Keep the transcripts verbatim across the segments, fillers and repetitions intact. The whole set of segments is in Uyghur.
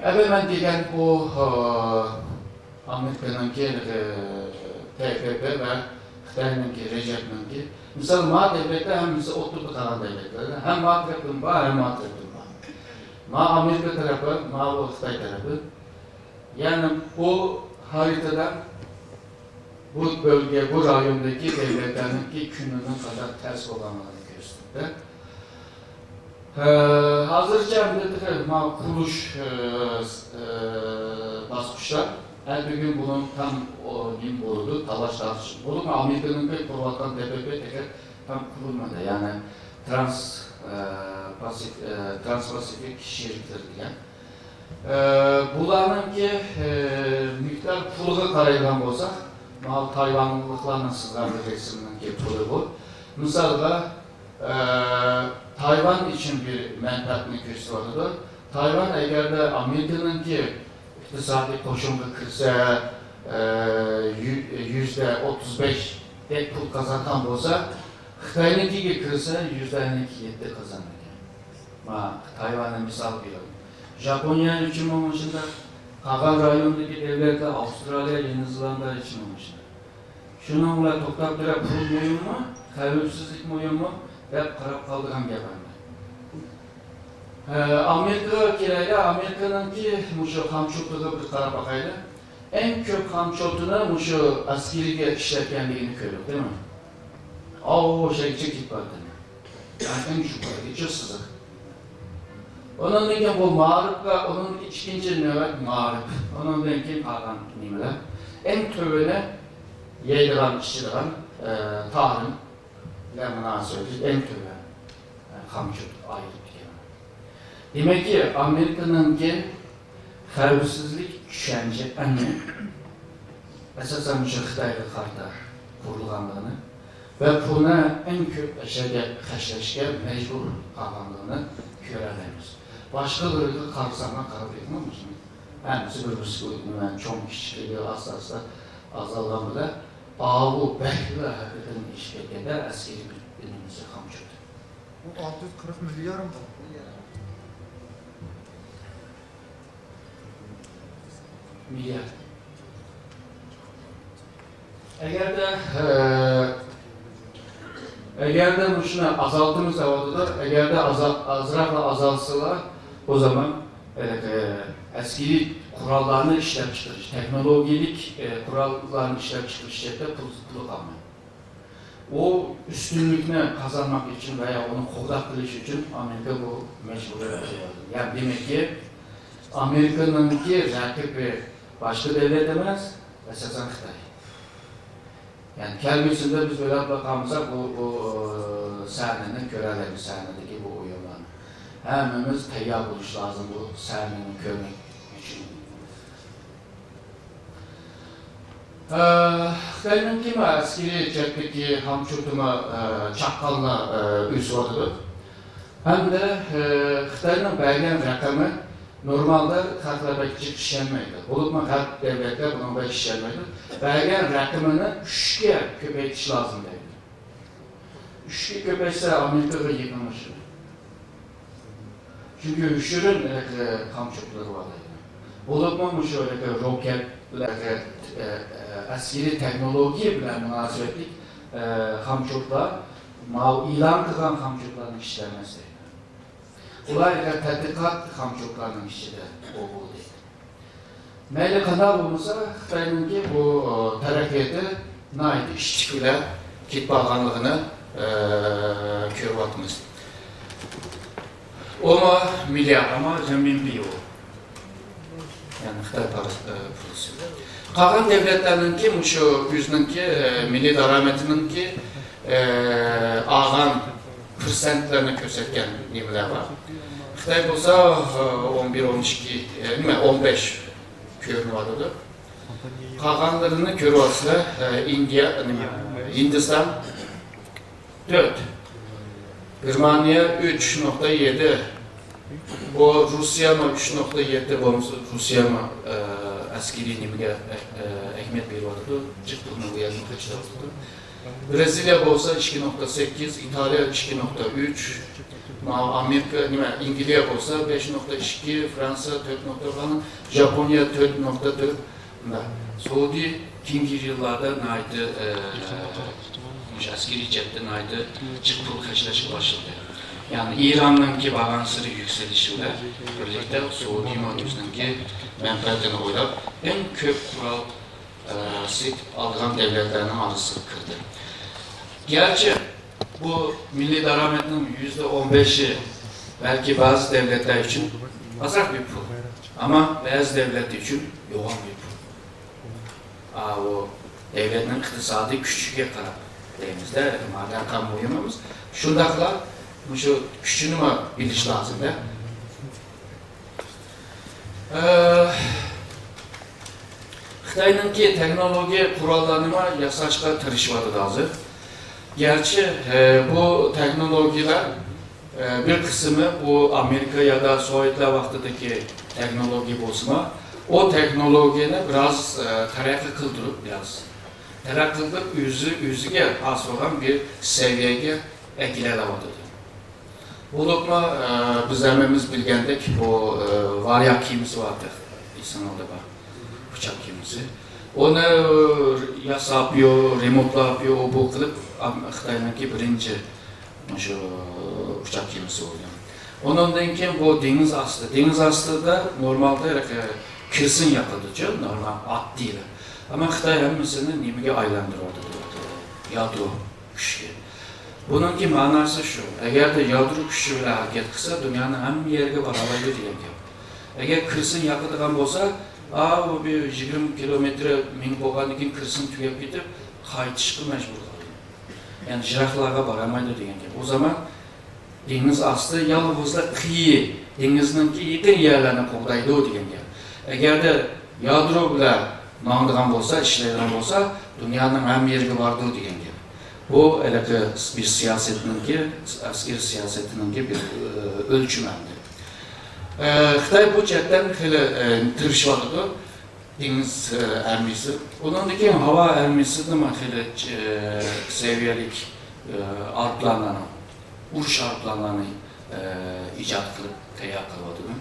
ئەمدى مەن دېگەن بۇ، ئامېرىكىنىڭكى، تەيپەيپەي ۋە خىتاينىڭكى، رەجەپنىڭكى، مىسال، ما دۆلەتلەر ھەممىسى ئوتتۇرىدا قالغان دۆلەتلەر. ھەم ما تەرەپتىن بار، ھەم ما تەرەپتىن بار. ما ئامېرىكا تەرىپى، ما بۇ خىتاي تەرىپى. يەنى بۇ خەرىتىدە بۇ بۆلگە، بۇ رايوندىكى دۆلەتلەرنىڭكى كۈنىنىڭ قانداق تەس بولغانلىقىنى كۆرسىتىدۇ. ھە، ھازىرچە ئەمدى تېخى ما قۇرۇلۇش، ئە، ئە، باسقۇچتا. ئەتىگۈن بۇنىڭ تام، ئو، نېمە بولىدۇ، تالاش تارتىش. بولۇپمۇ ئامېرىكىنىڭكى قۇرۇۋاتقان تەيپەيپەي تېخى تام قۇرۇلمىدى. يەنى ترانس، ئە، پاسىف-، ئە، ترانس پاسىفىك شېرىكلىرى دېگەن. ئە، بۇلارنىڭكى، ئە، مىقدار پۇلىغا قارايدىغان بولساق، ماۋۇ تايۋانلىقلارنىڭ سىزغان بىر رەسىمىنىڭكى پۇلى بۇ. مىسالغا، ئە، تايۋان ئۈچۈن بىر مەنپەئەتنى كۆرسىتىۋاتىدۇ. تايۋان ئەگەردە ئامېرىكىنىڭكى ئىقتىسادىي قوشۇنغا كىرسە، ئە، يۈ-، يۈزدە ئوتتۇز بەشتەك پۇل قازانغان بولسا، خىتاينىڭكىگە كىرسە، يۈزدە ئەللىك يەتتە قازانىدىكەن. ما، تايۋاننى مىسال بېرىمەن. ژاپونىيە ئۈچۈنمۇ مۇشۇنداق، قالغان رايوندىكى دۆلەتلەر، ئاۋسترالىيە، يېڭى زېلاندىيە ئۈچۈنمۇ مۇشۇنداق. شۇنىڭ بىلەن توختاپ تۇرۇپ، پۇل مۇھىممۇ، خەۋپسىزلىك مۇھىممۇ دەپ قاراپ قالىدىغان گەپ ئەمەس. ئە، ئامېرىكىغا كېلەيلى، ئامېرىكىنىڭكى مۇشۇ خامچوتىغا بىر قاراپ باقايلى. ئەڭ كۆپ خامچوتىنى مۇشۇ ئەسكىرىگە ئىشلەتكەنلىكىنى كۆردۇق، دەيمەن. ئاۋۇ شەيچە كېتىپ بارىدۇ. ئەڭ يۇقىرىدىكى سىزىق. ئۇنىڭدىن كېيىن بۇ مائارىپقا، ئۇنىڭدىن كېيىن ئىككىنچى نۆۋەت مائارىپ. ئۇنىڭدىن كېيىن قالغان نېمىلەر. ئەڭ تۆۋىنى يەيدىغان، ئىچىدىغان، ئە، تارىم بىلەن مۇناسىۋەتلىك ئەڭ تۆۋەن، ئە، خامچوت ئايرىپ كېتىدۇ. دېمەككى، ئامېرىكىنىڭكى خەۋپسىزلىك چۈشەنچە ئەمەلىي ئاساسەن مۇشۇ خىتايغا قارىتا قۇرۇلغانلىقىنى ۋە پۇلنى ئەڭ كۆپ ئەشەگە خەجلەشكە مەجبۇر قالغانلىقىنى كۆرەلەيمىز. باشقىلىرىغا قارىساڭلار، قاراپ بېقىڭلار، مۇشۇنى ھەممىسى بىر-بىرسىگە نېمە، چوڭ كىچىكلىكى ئاستا-ئاستا ئازالغان بىلەن، ئاۋۇ بەكلا ھەقىقەتەن ئېشىپ كەتكەندە ئەسكىرىي بىر نېمىسى خامچوت. بۇ ئالتە يۈز قىرىق مىليارمۇ؟ مىليارد. ئەگەردە، ئە، ئەگەردە مۇشۇنى ئازالتىمىز دەۋاتىدۇ، ئەگەردە ئازا-، ئازراقلا ئازالتسىلا، ئۇ زامان، ئە، ئەسكىرىي قوراللارنى ئىشلەپچىقىرىش، تېخنولوگىيەلىك، ئە، قوراللارنى ئىشلەپچىقىرىش جەھەتتە پۇل، پۇلى قالمايدۇ. ئۇ ئۈستۈنلۈكنى قازانماق ئۈچۈن ۋە يا ئۇنى قوغداپ قېلىش ئۈچۈن ئامېرىكا بۇ مەجبۇرىيەتكە كېلىۋاتىدۇ. يەنى دېمەككى، ئامېرىكىنىڭكى رەقىبى باشقا دۆلەت ئەمەس، ئاساسەن خىتاي. يەنى كەلگۈسىدە بىز ئويلاپلا قالمىساق، بۇ، بۇ سەھنىنى كۆرەلەيمىز، سەھنىدىكى بۇ ئويۇنلارنى. ھەممىمىز تەييار بولۇش لازىم بۇ سەھنىنى كۆرمەك ئۈچۈن. ئە، خىتاينىڭكى ما ئەسكىرىي جەھەتتىكى خامچوتىمۇ، ئە، چاققانلا، ئە، ئۆسۈۋاتىدۇ. ھەمدە، ئە، خىتاينىڭ بەرگەن رەقىمى نورمالدا خەقلەر بەك جىق ئىشەنمەيدۇ. بولۇپمۇ غەرب دۆلەتلەر بۇنىڭغا بەك ئىشەنمەيدۇ. بەرگەن رەقىمىنى ئۈچكە كۆپەيتىش لازىم دەيدۇ. ئۈچكە كۆپەيتسە ئامېرىكىغا يېقىنلىشىدۇ. چۈنكى يوشۇرۇن، ئە، خامچوتلىرى بار دەيدۇ. بولۇپمۇ مۇشۇ، ئە، روكەت، ئە، ئە، ئەسكىرىي تېخنولوگىيە بىلەن مۇناسىۋەتلىك، ئە، خامچوتلار، ماۋۇ ئېلان قىلغان خامچوتلارنىڭ ئىچىدە ئەمەس دەيدۇ. ئۇلار، ئە، تەتقىقات خامچوتلارنىڭ ئىچىدە بولدى. مەيلى قانداق بولمىسا، خىتاينىڭكى بۇ، ئە، تەرەققىياتى ناھايىتى ئىشتىك بىلەن كېتىپ بارغانلىقىنى، ئە، كۆرۈۋاتىمىز. ئۇمۇ مىليارد، ئەمما رېنمىنبى ئۇ. يەنى خىتاي پارا-، ئە، پۇلى. قالغان دۆلەتلەرنىڭكى مۇشۇ ئۆزىنىڭكى، ئە، مىللىي دارامىتىنىڭكى، ئە، ئالغان پىرسەنتلىرىنى كۆرسەتكەن نېمىلەر بار. خىتاي بولسا، ئە، ئون بىر، ئون ئىككى، ئە، نېمە، ئون بەش كۆرۈنۈۋاتىدۇ. قالغانلىرىنى كۆرۈۋاتىسىلەر، ئە، ئىندىيە، نېمە، ھىندىستان تۆت، گېرمانىيە ئۈچ نۇقتا يەتتە، بۇ روسىيەمۇ ئۈچ نۇقتا يەتتە، بولمىسا روسىيەمۇ، ئە، ئەسكىرىي نېمىگە، ئە، ئە، ئەھمىيەت بېرىۋاتىدۇ، جىق تېخنولوگىيەنى قېچىۋاتىدۇ. برازىلىيە بولسا ئىككى نۇقتا سەككىز، ئىتالىيە ئىككى نۇقتا ئۈچ، ماۋۇ ئامېرىكا، نېمە، ئەنگلىيە بولسا بەش نۇقتا ئىككى، فرانسىيە تۆت نۇقتا، ياپونىيە تۆت نۇقتا تۆت. مۇنداق، سعۇدى كېيىنكى يىللاردا ناھايىتى، ئە، مۇشۇ ئەسكىرىي جەھەتتە ناھايىتى جىق پۇل خەجلەشكە باشلىدى. يەنى ئىراننىڭكى بارغانسېرى يۈكسىلىشى بىلەن بىرلىكتە سعۇدىمۇ ئۆزىنىڭكى مەنپەئەتىنى ئويلاپ، ئەڭ كۆپ قورال ئە، سېتىپ ئالىدىغان دۆلەتلەرنىڭ ئارىسىغا كىردى. گەرچە بۇ مىللىي دارامەتنىڭ يۈزدە ئون بەشى بەلكى بەزى دۆلەتلەر ئۈچۈن ئازراق بىر پۇل، ئەمما بەزى دۆلەتلەر ئۈچۈن يوغان بىر پۇل. ئا، ئۇ دۆلەتنىڭ ئىقتىسادىي كۈچىگە قاراپ دەيمىز-دە، مادەم قان مۇھىمىمىز. شۇنداقلا مۇشۇ كۈچىنىمۇ بىلىش لازىم-دە. ئە، خىتاينىڭكى تېخنولوگىيە قوراللارنىمۇ ياساشقا تىرىشىۋاتىدۇ ھازىر. گەرچە، ئە، بۇ تېخنولوگىيىلەر، ئە، بىر قىسمى بۇ ئامېرىكا يادا سوۋېتلار ۋاقتىدىكى تېخنولوگىيە بولسىمۇ، ئۇ تېخنولوگىيەنى بىراز، ئە، تەرەققىي قىلدۇرۇپ، بىراز تەرەققىي قىلدۇرۇپ، ئۆزى، ئۆزىگە خاس بولغان بىر سەۋىيەگە ئەكېلەلەۋاتىدۇ. بولۇپمۇ، ئە، بىز ھەممىمىز بىلگەندەك، بۇ، ئە، ۋارياك كېمىسى بار، ئېسىڭلاردا بار، ئۇچاق كېمىسى. ئۇنى، ئە، ياساپيۇ، رېمونتلاپيۇ، ئۇ بۇ قىلىپ، ئام-، خىتاينىڭكى بىرىنچى مۇشۇ ئۇچاق كېمىسى بولدى. ئۇنىڭدىن كېيىن بۇ دېڭىز ئاستى. دېڭىز ئاستىدا نورمالدا، ئە، كېرسىن ياقىدۇچۇ، نورمال ئاددىيلا. ئەمما خىتاي ھەممىسىنى نېمىگە ئايلاندۇرۇۋاتىدۇ؟ يادرو كۈچكە. بۇنىڭكى مەناسى شۇ، ئەگەردە يادرو كۈچى بىلەن ھەرىكەت قىلسا، دۇنيانىڭ ھەممە يېرىگە بارالايدۇ دېگەن گەپ. ئەگەر كىرسىن ياقىدىغان بولسا، ئاۋۇ بىر يىگىرمە كىلومېتىر مېڭىپ بولغاندىن كېيىن كىرسىن تۈگەپ كېتىپ، قايتىشقا مەجبۇر قالىدۇ. يەنى يىراقلارغا بارالمايدۇ دېگەن گەپ. ئۇ زامان دېڭىز ئاستى يالغۇزلا قىيى، دېڭىزنىڭكى يېقىن يەرلەرنى قوغدايدۇ دېگەن گەپ. ئەگەردە يادرو بىلەن ماڭىدىغان بولسا، ئىشلەيدىغان بولسا، دۇنيانىڭ ھەممە يېرىگە بارىدۇ دېگەن گەپ. بۇ ھېلىقى بىر سىياسەتنىڭكى، ئەسكىرىي سىياسىتىنىڭكى بىر، ئۆ، ئۆلچىمى ئەمدى. ئە، خىتاي بۇ جەھەتتىن خېلى، ئە، تىرىشىۋاتىدۇ. دېڭىز، ئە، ئارمىيىسى. ئۇنىڭدىن كېيىن ھاۋا ئارمىيىسىدىمۇ خېلى، ئە، سەۋىيەلىك، ئە، ئايروپىلانلارنى، ئۇرۇش ئايروپىلانلارنى، ئە، ئىجاد قىلىپ تەييار قىلىۋاتىدۇ.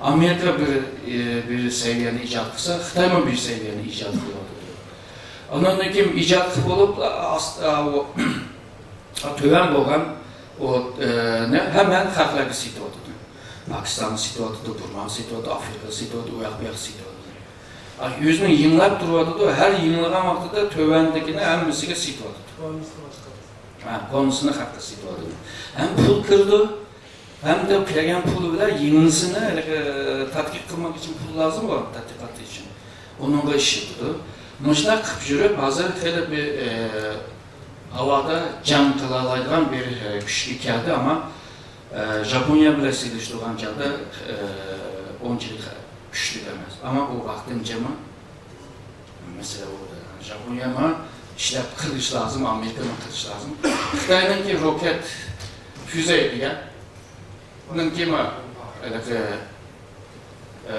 ئامېرىكا بىر، ئە، بىر سەۋىيەنى ئىجاد قىلسا، خىتايمۇ بىر سەۋىيەنى ئىجاد قىلىۋاتىدۇ. ئۇنىڭدىن كېيىن ئىجاد قىلىپ بولۇپلا ئاستا-، ئا، ئۇ، تۆۋەن بولغان ئۇ، ئە، نى ھەممە خەقلەرگە سېتىۋاتىدۇ. پاكىستانغا سېتىۋاتىدۇ، بۇرماغا سېتىۋاتىدۇ، ئافرىقىغا سېتىۋاتىدۇ، ئۇ ياق بۇ ياققا سېتىۋاتىدۇ. ئا، ئۆزىنى يېڭىلاپ تۇرۇۋاتىدۇ، ھەر يېڭىلىغان ۋاقتىدا تۆۋەندىكىنى ھەممىسىگە سېتىۋاتىدۇ. ھە، كونىسىنى خەققە سېتىۋاتىدۇ. ھەم پۇل كىرىدۇ، ھەمدە كەلگەن پۇل بىلەن يېڭىسىنى، ھېلىقى، تەتقىق قىلماق ئۈچۈن پۇل لازىم بولغان تەتقىقات ئۈچۈن. ئۇنىڭغا ئىشلىتىدۇ. مۇشۇنداق قىلىپ يۈرۈپ، ھازىر خېلى بىر، ئە، ھاۋادا جەڭ قىلالايدىغان بىر، ئە، كۈچكە كەلدى، ئەمما، ئە، ژاپونىيە بىلەن سېلىشتۇرغان چاغدا، ئە، ئۇنچىلىك كۈچلۈك ئەمەس. ئەمما ئۇ ۋاقتىنچە مەسىلە بولدى. ژاپونىيەمۇ ئىشلەپ قىلىش لازىم، ئامېرىكىمۇ قىلىش لازىم. خىتاينىڭكى روكېت، فۈزە دېگەن، ئۇنىڭكىمۇ ھېلىقى، ئە،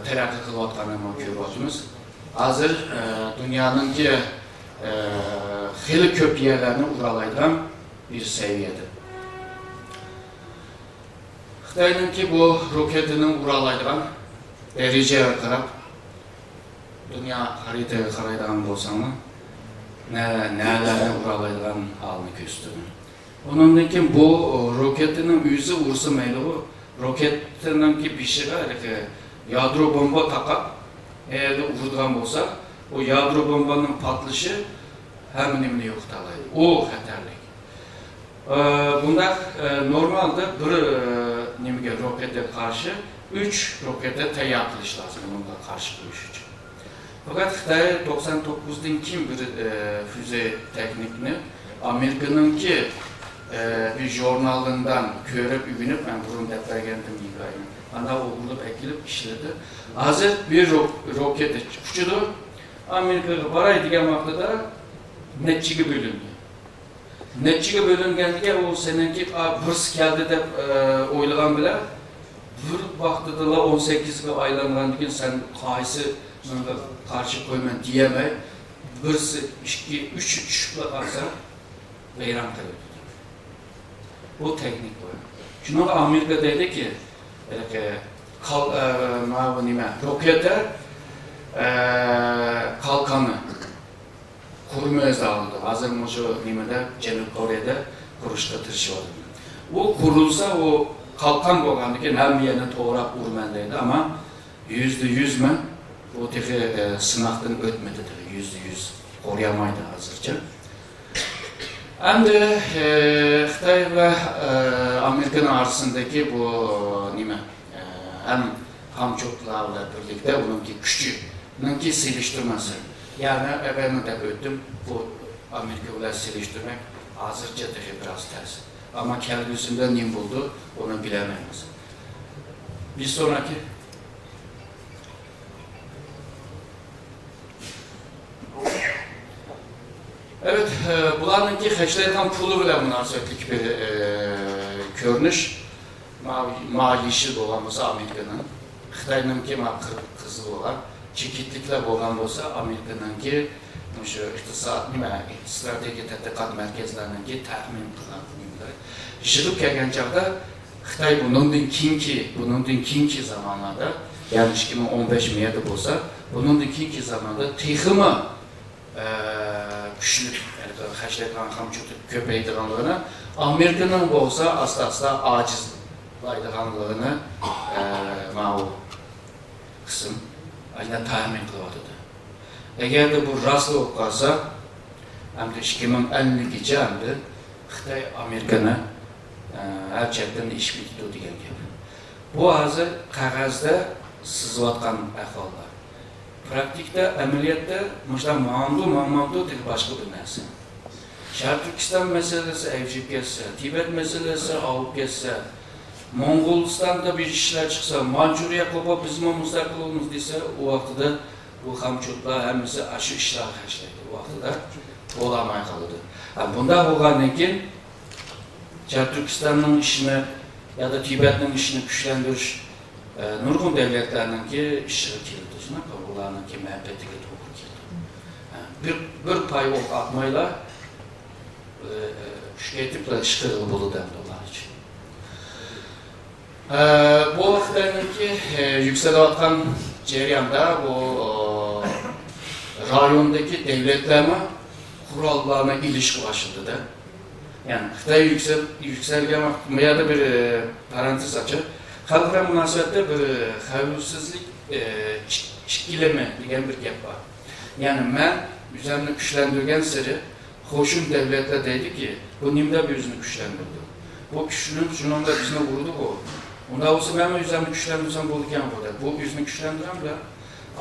تەرەققىي قىلىۋاتقانلىرىنى كۆرۈۋاتىمىز. ھازىر، ئە، دۇنيانىڭكى، ئە، خېلى كۆپ يەرلەرنى ئۇرالايدىغان بىر سەۋىيەدە. خىتاينىڭكى بۇ روكېتىنىڭ ئۇرالايدىغان دەرىجىگە قاراپ، دۇنيا خەرىتىگە قارايدىغان بولساڭلار، نە-، نەلەرنى ئۇرالايدىغان ھالىنى كۆرسىتىدۇ. ئۇنىڭدىن كېيىن بۇ روكېتىنىڭ ئۆزى ئۇرسا مەيلىغۇ، روكېتىنىڭكى بېشىغا ھېلىقى يادرو بومبا تاقاپ، ئەگەردە ئۇرىدىغان بولسا، ئۇ يادرو بومبانىڭ پارتلىشى ھەممە نېمىنى يوقىتالايدۇ. ئۇ خەتەرلىك. ئە، بۇنداق، ئە، نورمالدا بىر، ئە، نېمىگە، روكېتكە قارشى ئۈچ روكېتنى تەييار قىلىش لازىم، بۇنىڭغا قارشى قويۇش ئۈچۈن. پەقەت خىتاي توقسان توققۇزدىن كېيىن بىر، ئە، فۈزە تېخنىكىنى ئامېرىكىنىڭكى، ئە، بىر ژۇرنالىندىن كۆرۈپ ئۆگىنىپ، مەن بۇرۇن دەپ بەرگەنتىم ھېكايىنى. ئانداق ئوغرىلاپ ئەكېلىپ ئىشلىدى. ھازىر بىر رو-، روكېت ئۇچىدۇ. ئامېرىكىغا باراي دېگەن ۋاقتىدا نەچچىگە بۆلۈندى. نەچچىگە بۆلۈنگەندىكىن ئۇ سېنىڭكى، ئا، بىرسى كەلدى دەپ، ئە، ئويلىغان بىلەن، بىر ۋاقتىدىلا ئون سەككىزگە ئايلانغاندىكىن سەن قايسىنىڭغا قارشى قويىمەن دېيەلمەي، بىرسى، ئىككى، ئۈچى چۈشۈپلا قالسا، ۋەيران قىلىۋېتىدۇ. بۇ تېخنىك بۇ. شۇنىڭغا ئامېرىكا دەيدۇكى، ھېلىقى قال-، ئە، ماۋۇ نېمە، راكېتا، ئە، قالقاننى قۇرىمىز دەۋاتىدۇ. ھازىر مۇشۇ نېمىدە، جەنۇبىي كورېيەدە قۇرۇشقا تىرىشىۋاتىدۇ. ئۇ قۇرۇلسا، ئۇ قالقان بولغاندىن كېيىن ھەممە يەرنى توغراپ ئۇرىمەن دەيدۇ، ئەمما يۈزدە يۈزمۇ؟ بۇ تېخى، ئە، سىناقتىن ئۆتمىدى تېخى، يۈزدە يۈز قورۇيالمايدۇ ھازىرچە. ئەمدى، ئە، خىتاي ۋە، ئە، ئامېرىكىنىڭ ئارىسىندىكى بۇ نېمە، ئە، ھەم خامچوتلار بىلەن بىرلىكتە ئۇنىڭكى كۈچىنىڭكى سېلىشتۇرمىسى. يەنى ئەۋۋەلمۇ دەپ ئۆتتۈم، بۇ ئامېرىكا بىلەن سېلىشتۇرماق ھازىرچە تېخى بىراز تەس. ئەمما كەلگۈسىدە نېمە بولىدۇ، ئۇنى بىلەلمەيمىز. بىز سوناكى. ئەۋەت، ئە، بۇلارنىڭكى خەجلەيدىغان پۇلى بىلەن مۇناسىۋەتلىك بىر، ئە، كۆرۈنۈش. ما-، ماۋۇ يېشىل بولغان بولسا ئامېرىكىنىڭ، خىتاينىڭكى ما قىر-، قىزىل بولغان، چېكىتلىكلەر بولغان بولسا ئامېرىكىنىڭكى مۇشۇ ئىقتىساد، نېمە، ئىستراتېگىيە تەتقىقات مەركەزلەرنىڭكى تەخمىن قىلغان نېمىلىرى. يىغىپ كەلگەن چاغدا خىتاي بۇنىڭدىن كېيىنكى، بۇنىڭدىن كېيىنكى زامانلاردا، يەنى ئىككى مىڭ ئون بەش مېيىدا بولسا، بۇنىڭدىن كېيىنكى زاماندا تېخىمۇ، ئە، كۈچلۈك، يەنى خەجلەيدىغان خامچوتى كۆپەيدىغانلىقىنى، ئامېرىكىنىڭ بولسا ئاستا-ئاستا ئاجىزلايدىغانلىقىنى، ئە، ماۋۇ قىسىم ئاينا تەخمىن قىلىۋاتىدۇ. ئەگەردە بۇ راست بولۇپ قالسا، ئەمدى ئىككى مىڭ ئەللىككىچە ئەمدى خىتاي ئامېرىكىنى، ئە، ھەر چەتتىن ئېشىپ كېتىدۇ دېگەن گەپ. بۇ ھازىر قەغەزدە سىزىۋاتقان ئەھۋاللار. پراكتىكىدا، ئەمەلىيەتتە مۇشۇنداق ماڭامدۇ، ماڭمامدۇ، تېخى باشقا بىر نەرسە. شەرقىي تۈركىستان مەسىلىسى ئەۋجىگە كەتسە، تىبەت مەسىلىسى ئاۋۇپ كەتسە، موڭغۇلىستاندا بىر ئىشلار چىقسا، مانچۇرىيە قوپۇپ بىزمۇ مۇستەقىل بولىمىز دېسە، ئۇ ۋاقتىدا بۇ خامچوتلار ھەممىسى ئاشۇ ئىشلارغا خەجلەيدۇ. ئۇ ۋاقتىدا بولالماي قالىدۇ. ھە، بۇنداق بولغاندىن كېيىن، شەرقىي تۈركىستاننىڭ ئىشىنى يادا تىبەتنىڭ ئىشىنى كۈچلەندۈرۈش، ئە، نۇرغۇن دۆلەتلەرنىڭكى ئىشىغا كېلىدۇ، شۇنداقمۇ؟ ئۇلارنىڭكى مەنپەئەتىگە توغرا كېلىدۇ. ئە، بىر، بىر پاي ئوق ئاتمايلا، ئە، ئۈچكە يېتىپ ئىش قىلغىلى بولىدۇ ئەمدى ئۇلار ئۈچۈن. ئە، بۇ خىتاينىڭكى، ئە، يۈكسىلىۋاتقان جەرياندا بۇ، ئە، رايوندىكى دۆلەتلەرمۇ قوراللارنى ئېلىشقا باشلىدى-دە. يەنى خىتاي يۈكسەل-، يۈكسەلگەن ۋاقىت، بۇ يەردە بىر، ئە، پارانتېز ئاچاي. خەلقئارا مۇناسىۋەتتە بىر، ئە، خەۋپسىزلىك، ئە، ئىك-، ئىككىلىمى دېگەن بىر گەپ بار. يەنى مەن ئۆزۈمنى كۈچلەندۈرگەن سېرى، قوشۇن دۆلەتلەر دەيدۇكى، بۇ نېمە دەپ ئۆزىنى كۈچلەندۈردى؟ بۇ كۈچلىنىپ، شۇنىڭ بىلەن بىزنى ئۇرىدىغۇ. ئۇنداق بولسا، مەنمۇ ئۆزۈمنى كۈچلەندۈرسەم بولىدىكەنغۇ دەپ، بۇ ئۆزىنى كۈچلەندۈرەمدۇ؟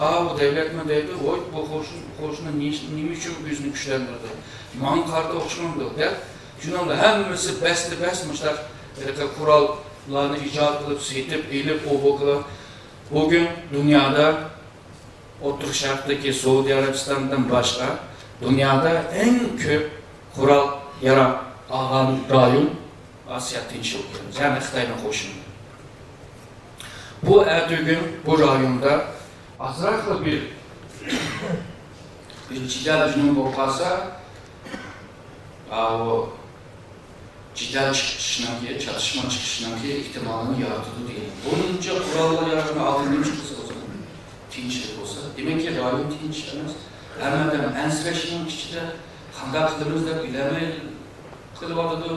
ئاۋۇ دۆلەتمۇ دەيدۇ، ۋوي، بۇ قوشۇن، قوشۇنى نېش-، نېمە ئۈچۈن ئۆزىنى كۈچلەندۈردى؟ ماڭا قارىتا ئوخشىمامدۇ؟ دەپ، شۇنىڭدا ھەممىسى بەستە بەس مۇشۇنداق ھېلىقى قوراللارنى ئىجاد قىلىپ، سېتىپ، ئېلىپ، ئۇ بۇ قىلىپ، بۈگۈن دۇنيادا ئوتتۇرا شەرقتىكى سەئۇدى ئەرەبىستاندىن باشقا، دۇنيادا ئەڭ كۆپ قورال ياراغ ئالغان رايون ئاسىيا تىنچ ئوكيانى، يەنى خىتاينىڭ قوشۇنى. بۇ ئەتىگۈن بۇ رايوندا ئازراقلا بىر، بىر جېدەل جۇنۇن بولۇپ قالسا، ئاۋۇ جېدەل چىقىشنىڭكى، چاتىشما چىقىشنىڭكى ئېھتىمالىنى يارىتىدۇ دېگەن. بۇنچە قوراللار يارىتىلغان ئالدىن نېمە چىقىپ قالسا بولىدۇ؟ تىنچلىق بولسا. دېمەككى، رايون تىنچ ئەمەس. ھەممە ئادەم ئەنسىرەشنىڭ ئىچىدە، قانداق قىلىمىز دەپ بىلەلمەي قېلىۋاتىدۇ.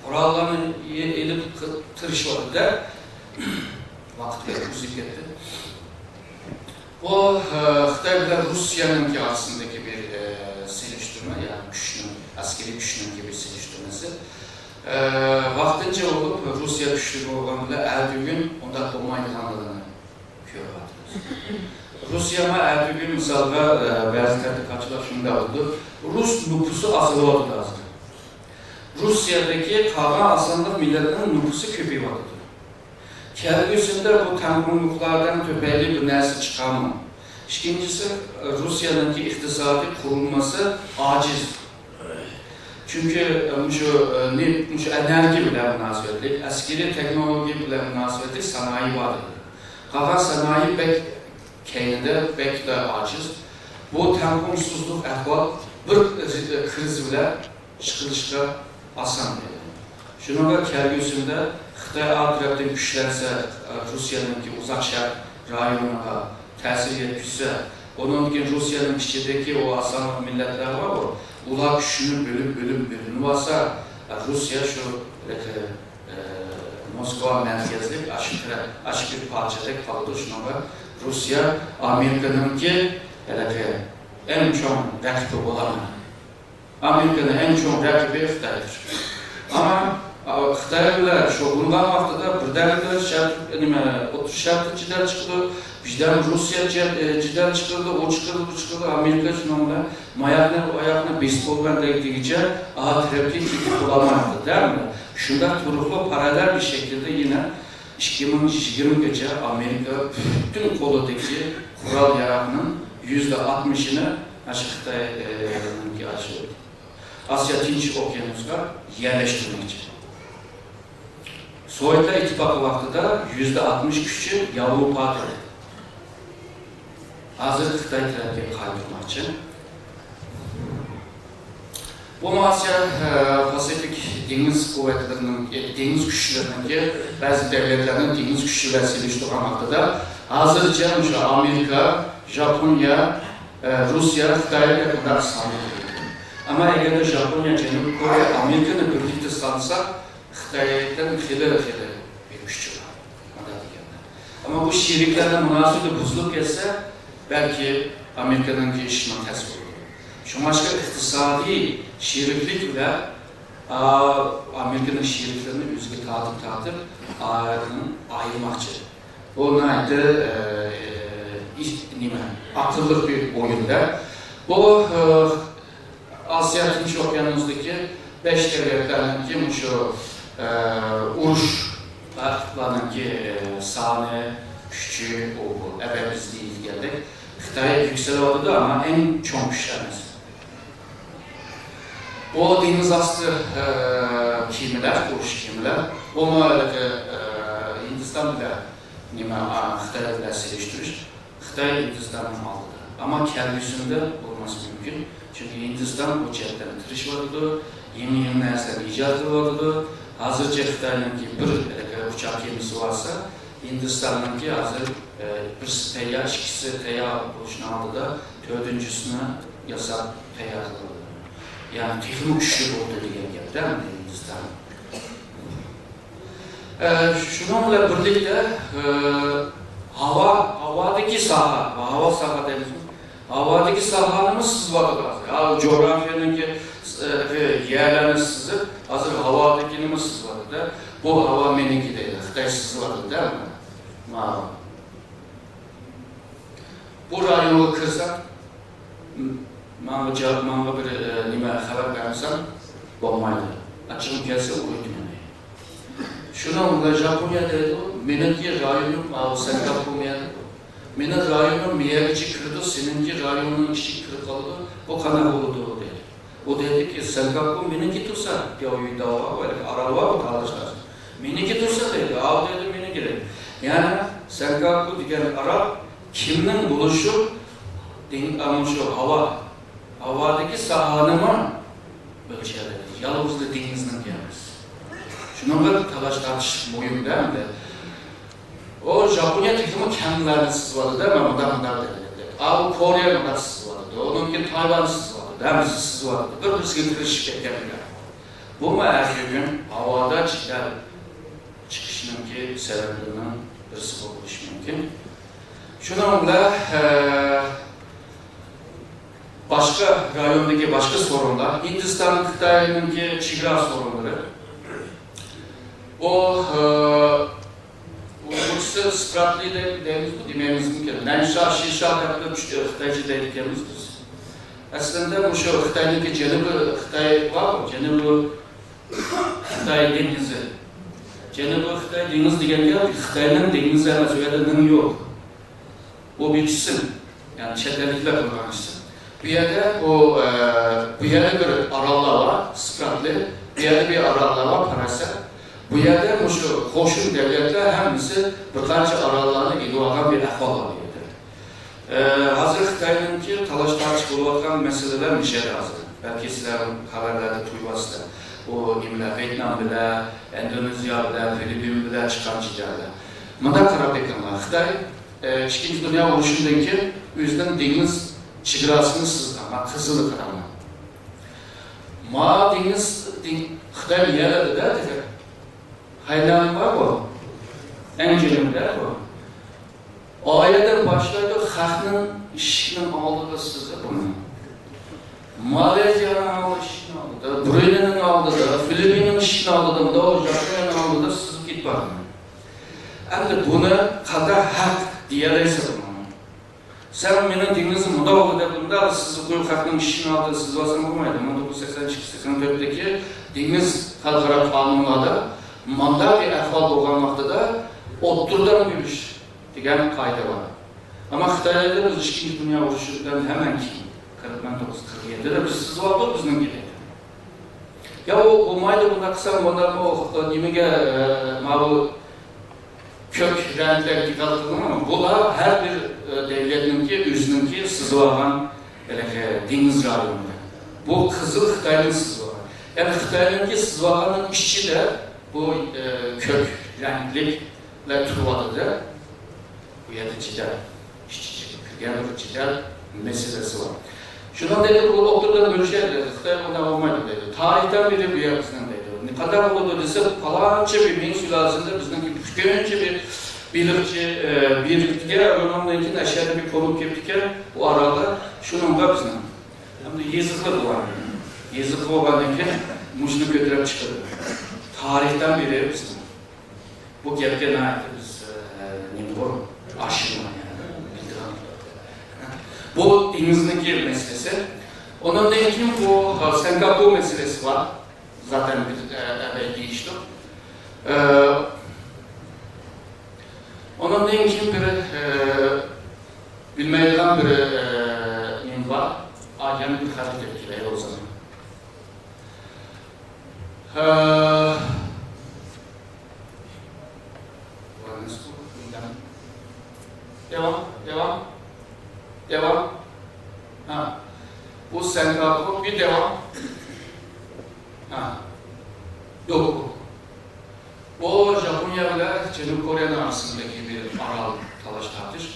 قوراللارنى ئېلىپ تىرىشىۋاتىدۇ-دە. ۋاقىت ئۇزىيىپ كەتتى. بۇ، ئە، خىتاي بىلەن روسىيەنىڭكى ئارىسىندىكى بىر، ئە، سېلىشتۇرما، يەنى كۈچنىڭ، ئەسكىرىي كۈچنىڭكى بىر سېلىشتۇرمىسى. ئە، ۋاقتىنچە بولۇپ، روسىيە كۈچلۈك بولغان بىلەن ئەتىگۈن ئۇنداق بولمايدىغانلىقىنى كۆرۈۋاتىمىز. روسىيەمۇ ئەتىگۈن، مىسالغا، ئە، بەزى تەتقىقاتچىلار شۇنداق دەيدۇ، رۇس نوپۇسى ئازىلىۋاتىدۇ ھازىر. روسىيەدىكى قالغان ئاز سانلىق مىللەتنىڭ نوپۇسى كۆپىيىۋاتىدۇ. كەلگۈسىدە بۇ تەڭپۇڭلۇقلاردىن تۈپەيلى بىر نەرسە چىقارمۇ؟ ئىككىنچىسى، روسىيەنىڭكى ئىقتىسادىي قۇرۇلمىسى ئاجىز. چۈنكى، مۇشۇ، نېفىت، مۇشۇ ئېنېرگىيە بىلەن مۇناسىۋەتلىك، ئەسكىرىي تېخنولوگىيە بىلەن مۇناسىۋەتلىك سانائەت بار ئىدى. قالغان سانائەت بەك كەينىدە، بەكلا ئاجىز. بۇ تەڭپۇڭسىزلىق ئەھۋال بىر كىرىز بىلەن چىقىرىشقا ئاسان دەيدۇ. شۇنىڭغا كەلگۈسىدە خىتاي ئا تەرەپتىن كۈچلەنسە، روسىيەنىڭكى ئۇزاق شەرق رايونىغا تەسىر يەتكۈزسە، ئۇنىڭدىن كېيىن روسىيەنىڭ ئىچىدىكى ئۇ ئازسانلىق مىللەتلەر بارغۇ، ئۇلار كۈچىنى بۆلۈپ، بۆلۈپ، بۆلۈنۈپ ئالسا، روسىيە شۇ، ئە، موسكۋا مەركەزلىك ئاشۇ تەرەپ، ئاشۇ بىر پارچىدەك قالىدۇ. شۇنىڭغا روسىيە ئامېرىكىنىڭكى ھېلىقى ئەڭ چوڭ رەقىبى بولالمايدۇ. ئامېرىكىنىڭ ئەڭ چوڭ رەقىبى خىتايدۇر. ئەمما، ئا، خىتاي بىلەن شۇغۇللانغان ۋاقتىدا بىردەمدە شەرق، نېمە، ئوتتۇرا شەرقتە جېدەل چىقىدۇ، بىردەم روسىيە جە-، ئە، جېدەل چىقىرىدۇ، ئۇ چىقىرىدۇ، بۇ چىقىرىدۇ، ئامېرىكا شۇنىڭ بىلەن ماياقنى، ئۇ ئاياقنى بېسىپ بولغان دېگىچە ئا تەرەپكە كېتىپ بولالمايدۇ، دەمدە. شۇنداق تۇرۇقلۇق پاراللېل بىر شەكىلدە يەنە ئىككى مىڭ يىگىرمىگىچە ئامېرىكا پۈتۈن قولىدىكى قورال ياراغنىڭ يۈزدە ئاتمىشىنى ئاشۇ خىتاي، ئە، نىڭكى ئاشۇ ئاسىيا تىنچ ئوكيانۇسقا يەرلەشتۈرمەكچى. سوۋېتلار ئىتتىپاقى ۋاقتىدا يۈزدە ئاتمىش ئۈچى ياۋروپادا ئىدى. ھازىر خىتاي تەرەپكە قايتۇرماقچى. بۇمۇ ئاسىيا، ئە، پاسىفىك دېڭىز قۇۋۋەتلىرىنىڭ، ئە، دېڭىز كۈچلىرىنىڭكى، بەزى دۆلەتلەرنىڭ دېڭىز كۈچى بىلەن سېلىشتۇرغان ۋاقتىدا، ھازىرچە مۇشۇ ئامېرىكا، ژاپونىيە، ئە، روسىيە، خىتاي دەپ مۇنداق سانىلىدۇ. ئەمما ئەگەردە ژاپونىيە، جەنۇبىي كورېيە، ئامېرىكىنى بىرلىكتە سانىساق، خىتايدىن خېلى، خېلى بىر كۈچلۈك، مۇنداق دېگەندە. ئەمما بۇ شېرىكلەرنىڭ مۇناسىۋىتى بۇزۇلۇپ كەتسە، بەلكى ئامېرىكىنىڭكى ئىشىمۇ تەس بولىدۇ. شۇڭلاشقا ئىقتىسادىي شېرىكلىك بىلەن، ئا، ئامېرىكىنىڭ شېرىكلىرىنى ئۆزىگە تارتىپ، تارتىپ، ئا، ئايرىماقچى. بۇ ناھايىتى، ئە، ئە، ئىش-، نېمە، ئاقىللىق بىر ئويۇندا. بۇ، ئە، ئاسىيا تىنچ ئوكيانۇسىدىكى بەش دۆلەتلەرنىڭكى مۇشۇ، ئە، ئۇرۇش، ئە، سانى، كۈچى، ئۇ بۇ، ئەبەدىزلىكى دېگەندەك خىتاي يۈكسىلىۋاتىدۇ، ئەمما ئەڭ چوڭ كۈچ ئەمەس. بۇ دېڭىز ئاستى، ئە، كېمىلەر، ئۇرۇش كېمىلەر، بۇمۇ ھېلىقى، ئە، ھىندىستان بىلەن نېمە، ئا، خىتاي بىلەن سېلىشتۇرۇش، خىتاي ھىندىستاننىڭ ئالدىدا. ئەمما كەلگۈسىدە بولماسلىقى مۇمكىن. چۈنكى ھىندىستان بۇ جەھەتتىن تىرىشىۋاتىدۇ، يېڭى، يېڭى نەرسىلەرنى ئىجاد قىلىۋاتىدۇ. ھازىرچە خىتاينىڭكى بىر، ئە، ئۇچار كېمىسى بارسا، ھىندىستاننىڭكى ھازىر، ئە، بىرسى تەييار، ئىككىسى تەييار بولۇشنىڭ ئالدىدا تۆتىنچىسىنى ياساپ تەييار قىلىۋاتىدۇ. يەنى تېخىمۇ كۈچلۈك بولىدۇ دېگەن گەپتە ئەمدى ھىندىستان. ئە، شۇنىڭ بىلەن بىرلىكتە، ئە، ھاۋا، ھاۋادىكى ساھە، ھاۋا ساھە دەيمىزمۇ؟ ھاۋادىكى ساھەنىمۇ سىزىۋاتىدۇ ھازىر. ھا، جۇغراپىيەنىڭكى، ئە، يەرلەرنى سىزىپ، ھازىر ھاۋادىكىنىمۇ سىزىۋاتىدۇ. بۇ ھاۋا مېنىڭكى دەيدۇ. خىتاي سىزىۋاتىدۇ-دە. ماۋۇ. بۇ رايونغا كىرسەڭ، ماڭا جاۋاب، ماڭا بىر، ئە، نېمە خەۋەر بەرمىسەڭ بولمايدۇ. ئاچچىقىم كەلسە ئۇرۇيدۇ مېنى. شۇنىڭ بىلەن ژاپونىيە دەيدۇ، مېنىڭكى رايونۇم ماۋۇ سەنكاكۇ مىيەن دەيدۇ. مېنىڭ رايونۇم مىيەگىچە كىرىدۇ، سېنىڭكى رايونۇڭ ئىچىگە كىرىپ قالىدۇ. بۇ قانداق بولىدۇ دەيدۇ. ئۇ دەيدۇكى، سەنكاكۇ مېنىڭكى تۇرسا، ياۋيۇداۋا ۋە ئاراللار بۇ تالاشلار. مېنىڭكى تۇرسا دەيدۇ، ئاۋۇ دەيدۇ، مېنىڭكى دەيدۇ. يەنى سەنكاكۇ دېگەن ئارال كىمنىڭ بولۇشى دېڭ-، ئەمما شۇ ھاۋا، ھاۋادىكى ساھەنىمۇ ئۆلچەيدۇ. يالغۇزلا دېڭىزنىڭكى ئەمەس. شۇنىڭغا تالاش تارتىش مۇھىم-دە ئەمدى. ئۇ ژاپونىيە تېخىمۇ كەملەرنى سىزىۋاتىدۇ، مانا مۇنداق، مۇنداق دەيدۇ. ئاۋۇ كورېيە مۇنداق سىزىۋاتىدۇ، ئۇنىڭدىن كېيىن تايۋان سىزىۋاتىدۇ، ھەممىسى سىزىۋاتىدۇ. بىر-بىرسىگە كىرىشىپ كەتكەن بىلەن. بۇمۇ ھەر كۈن ھاۋادا جېدەل چىقىشنىڭكى سەۋەبلىرىنىڭ بىرسى بولۇشى مۇمكىن. شۇنىڭ بىلەن، ئە، باشقا رايوندىكى باشقا سورۇنلار، ھىندىستان، خىتاينىڭكى چېگرا سورۇنلىرى. بۇ، ئە، ئۇيغۇرچىسى سپراتلى دەي-، دەيمىزمۇ، دېمەيمىزمىكىن؟ نەنشا، شىشا دەپلا چۈش-، خىتايچە دەيدىكەنمىز بىز. ئەسلىندە مۇشۇ خىتاينىڭكى جەنۇبىي خىتاي بارغۇ، جەنۇبىي خىتاي دېڭىزى. جەنۇبىي خىتاي دېڭىزى دېگەن گەپ خىتاينىڭ دېڭىزى ئەمەس، ئۇ يەردە نىڭ يوق. بۇ بىر ئىسىم، يەنى چەت ئەللىكلەر قويغان ئىسىم. بۇ يەردە بۇ، ئە، بۇ يەردە بىر ئاراللار بار، سپراتلى. بۇ يەردە بىر ئاراللار بار، پاراسەت. بۇ يەردە مۇشۇ قوشۇن دۆلەتلەر ھەممىسى بىر قانچە ئاراللارنى ئېلىۋالغان بىر ئەھۋال بار بۇ يەردە. ئە، ھازىر خىتاينىڭكى تالاش-تارتىش بولۇۋاتقان مەسىلىلەر مۇشۇ يەردە ھازىر. بەلكى سىلەر خەۋەرلەردە تۇيۇۋاتىسىلەر. ئۇ نېمىلەر، ۋيېتنام بىلەن، ئىندونېزىيە بىلەن، فىلىپپىن بىلەن چىققان جېدەللەر. مۇنداق قاراپ بېقىڭلار. خىتاي، ئە، ئىككىنچى دۇنيا ئۇرۇشىدىن كېيىن ئۆزىنىڭ دېڭىز چېگراسىنى سىزغان، قىزىلنى قاراڭلار. ما دېڭىز، دېڭ-، خىتاي يەرلىرىدە دېگەن. ھەينەن بار بۇ. ئەنجۈنۈمدە بۇ. ئايەدە باشلايدۇ، خەقنىڭ ئىشىكنىڭ ئالدىدا سىزىپ بۇنى. مالايزىيانىڭ ئىشىكىنىڭ ئالدىدا، برۇنېينىڭ ئالدىدا، فىلىپپىننىڭ ئىشىكىنىڭ ئالدىدا، مۇنداق ژاپونىيەنىڭ ئالدىدا سىزىپ كېتىپ بارىدۇ. ئەمدى بۇنى قانداق ھەق دېيەلەيسىز بۇنى؟ سەن مېنىڭ دېڭىزنى مۇنداق دەپ، مۇنداق سىزىپ قويۇپ، خەقنىڭ ئىشىكىنىڭ ئالدىدا سىزىۋالساڭ بولمايدۇ. مىڭ توققۇز يۈز سەكسەن ئىككى سەكسەن تۆتتىكى دېڭىز خەلقئارا قانۇنلاردا مۇنداق بىر ئەھۋال بولغان ۋاقتىدا ئوتتۇرىدىن بۆلۈش دېگەن قائىدە بار. ئەمما خىتايلاردا بىز ئىككىنچى دۇنيا ئۇرۇشىدىن ھەممەن كېيىن، قىرىق مىڭ توققۇز يۈز قىرىق يەتتىدە بىز سىزىۋالدۇق بىزنىڭكىنى. يا ئۇ بولمايدۇ، بۇنداق قىلساڭ، بۇنداق بۇ نېمىگە، ئە، ماۋۇ كۆك رەڭلەرگە دىققەت قىلدىڭىزمۇ؟ بۇلار ھەر بىر، ئە، دەۋلەتنىڭكى، ئۆزىنىڭكى سىزىۋالغان ھېلىقى دېڭىز رايونى. بۇ قىزىل خىتاينىڭ سىزىۋالغان. يەنى خىتاينىڭكى سىزىۋالغاننىڭ ئىچىدە بۇ، ئە، كۆك رەڭلىكلەر تۇرۇۋاتىدۇ. بۇ يەردە جېدەل، ئىچ ئىچىگە كىرگەن بىر جېدەل مەسىلىسى بار. شۇنىڭ دەيدۇ، بۇ ئوتتۇرىدىن بۆلۈشەر دەيدۇ، خىتاي ئۇنداق بولمايدۇ دەيدۇ. تارىختىن بېرى بۇ يەر بىزنىڭ دەيدۇ. قانداق بولىدۇ دېسە، پالانچە بىر مىڭ سۇلالىسىدە بىزنىڭكى كۆپىنچە بىر بېلىقچى، ئە، بېلىقچىگە، ئۇنىڭدىن كېيىن ئەشەدە بىر قونۇپ كېلىپتىكەن، ئۇ ئارالدا شۇنىڭغا بىزنىڭ. ئەمدى يېزىقلىق بولغان، يېزىق بولغاندىن كېيىن مۇشۇنى كۆتۈرۈپ چىقىدۇ. تارىختىن بېرى بىزنىڭ. بۇ گەپكە ناھايىتى بىز، ئە، نېمە بۇ؟ ئاشىقمەن، يەنى، بىلىدىغان. بۇ دېڭىزنىڭكى مەسىلىسى. ئۇنىڭدىن كېيىن بۇ، ئە، سەنكاكۇ مەسىلىسى بار. زاتەن بىز، ئە، ئەبەي دېيىشتۇق. ئە، ئۇنىڭدىن كېيىن بىر، ئە، بىلمەيدىغان بىر، ئە، نېمە بار. ئا، يەنە بىر خەۋەر كېلىپ كېلەي ئۆزۈم. ئە، داۋام، داۋام، داۋام. ھە. بۇ سەنكاكۇ بىر داۋام. ھە. دوكۇ. بۇ ژاپونىيە بىلەن جەنۇبىي كورېيەنىڭ ئارىسىندىكى بىر ئارال تالاش تارتىش.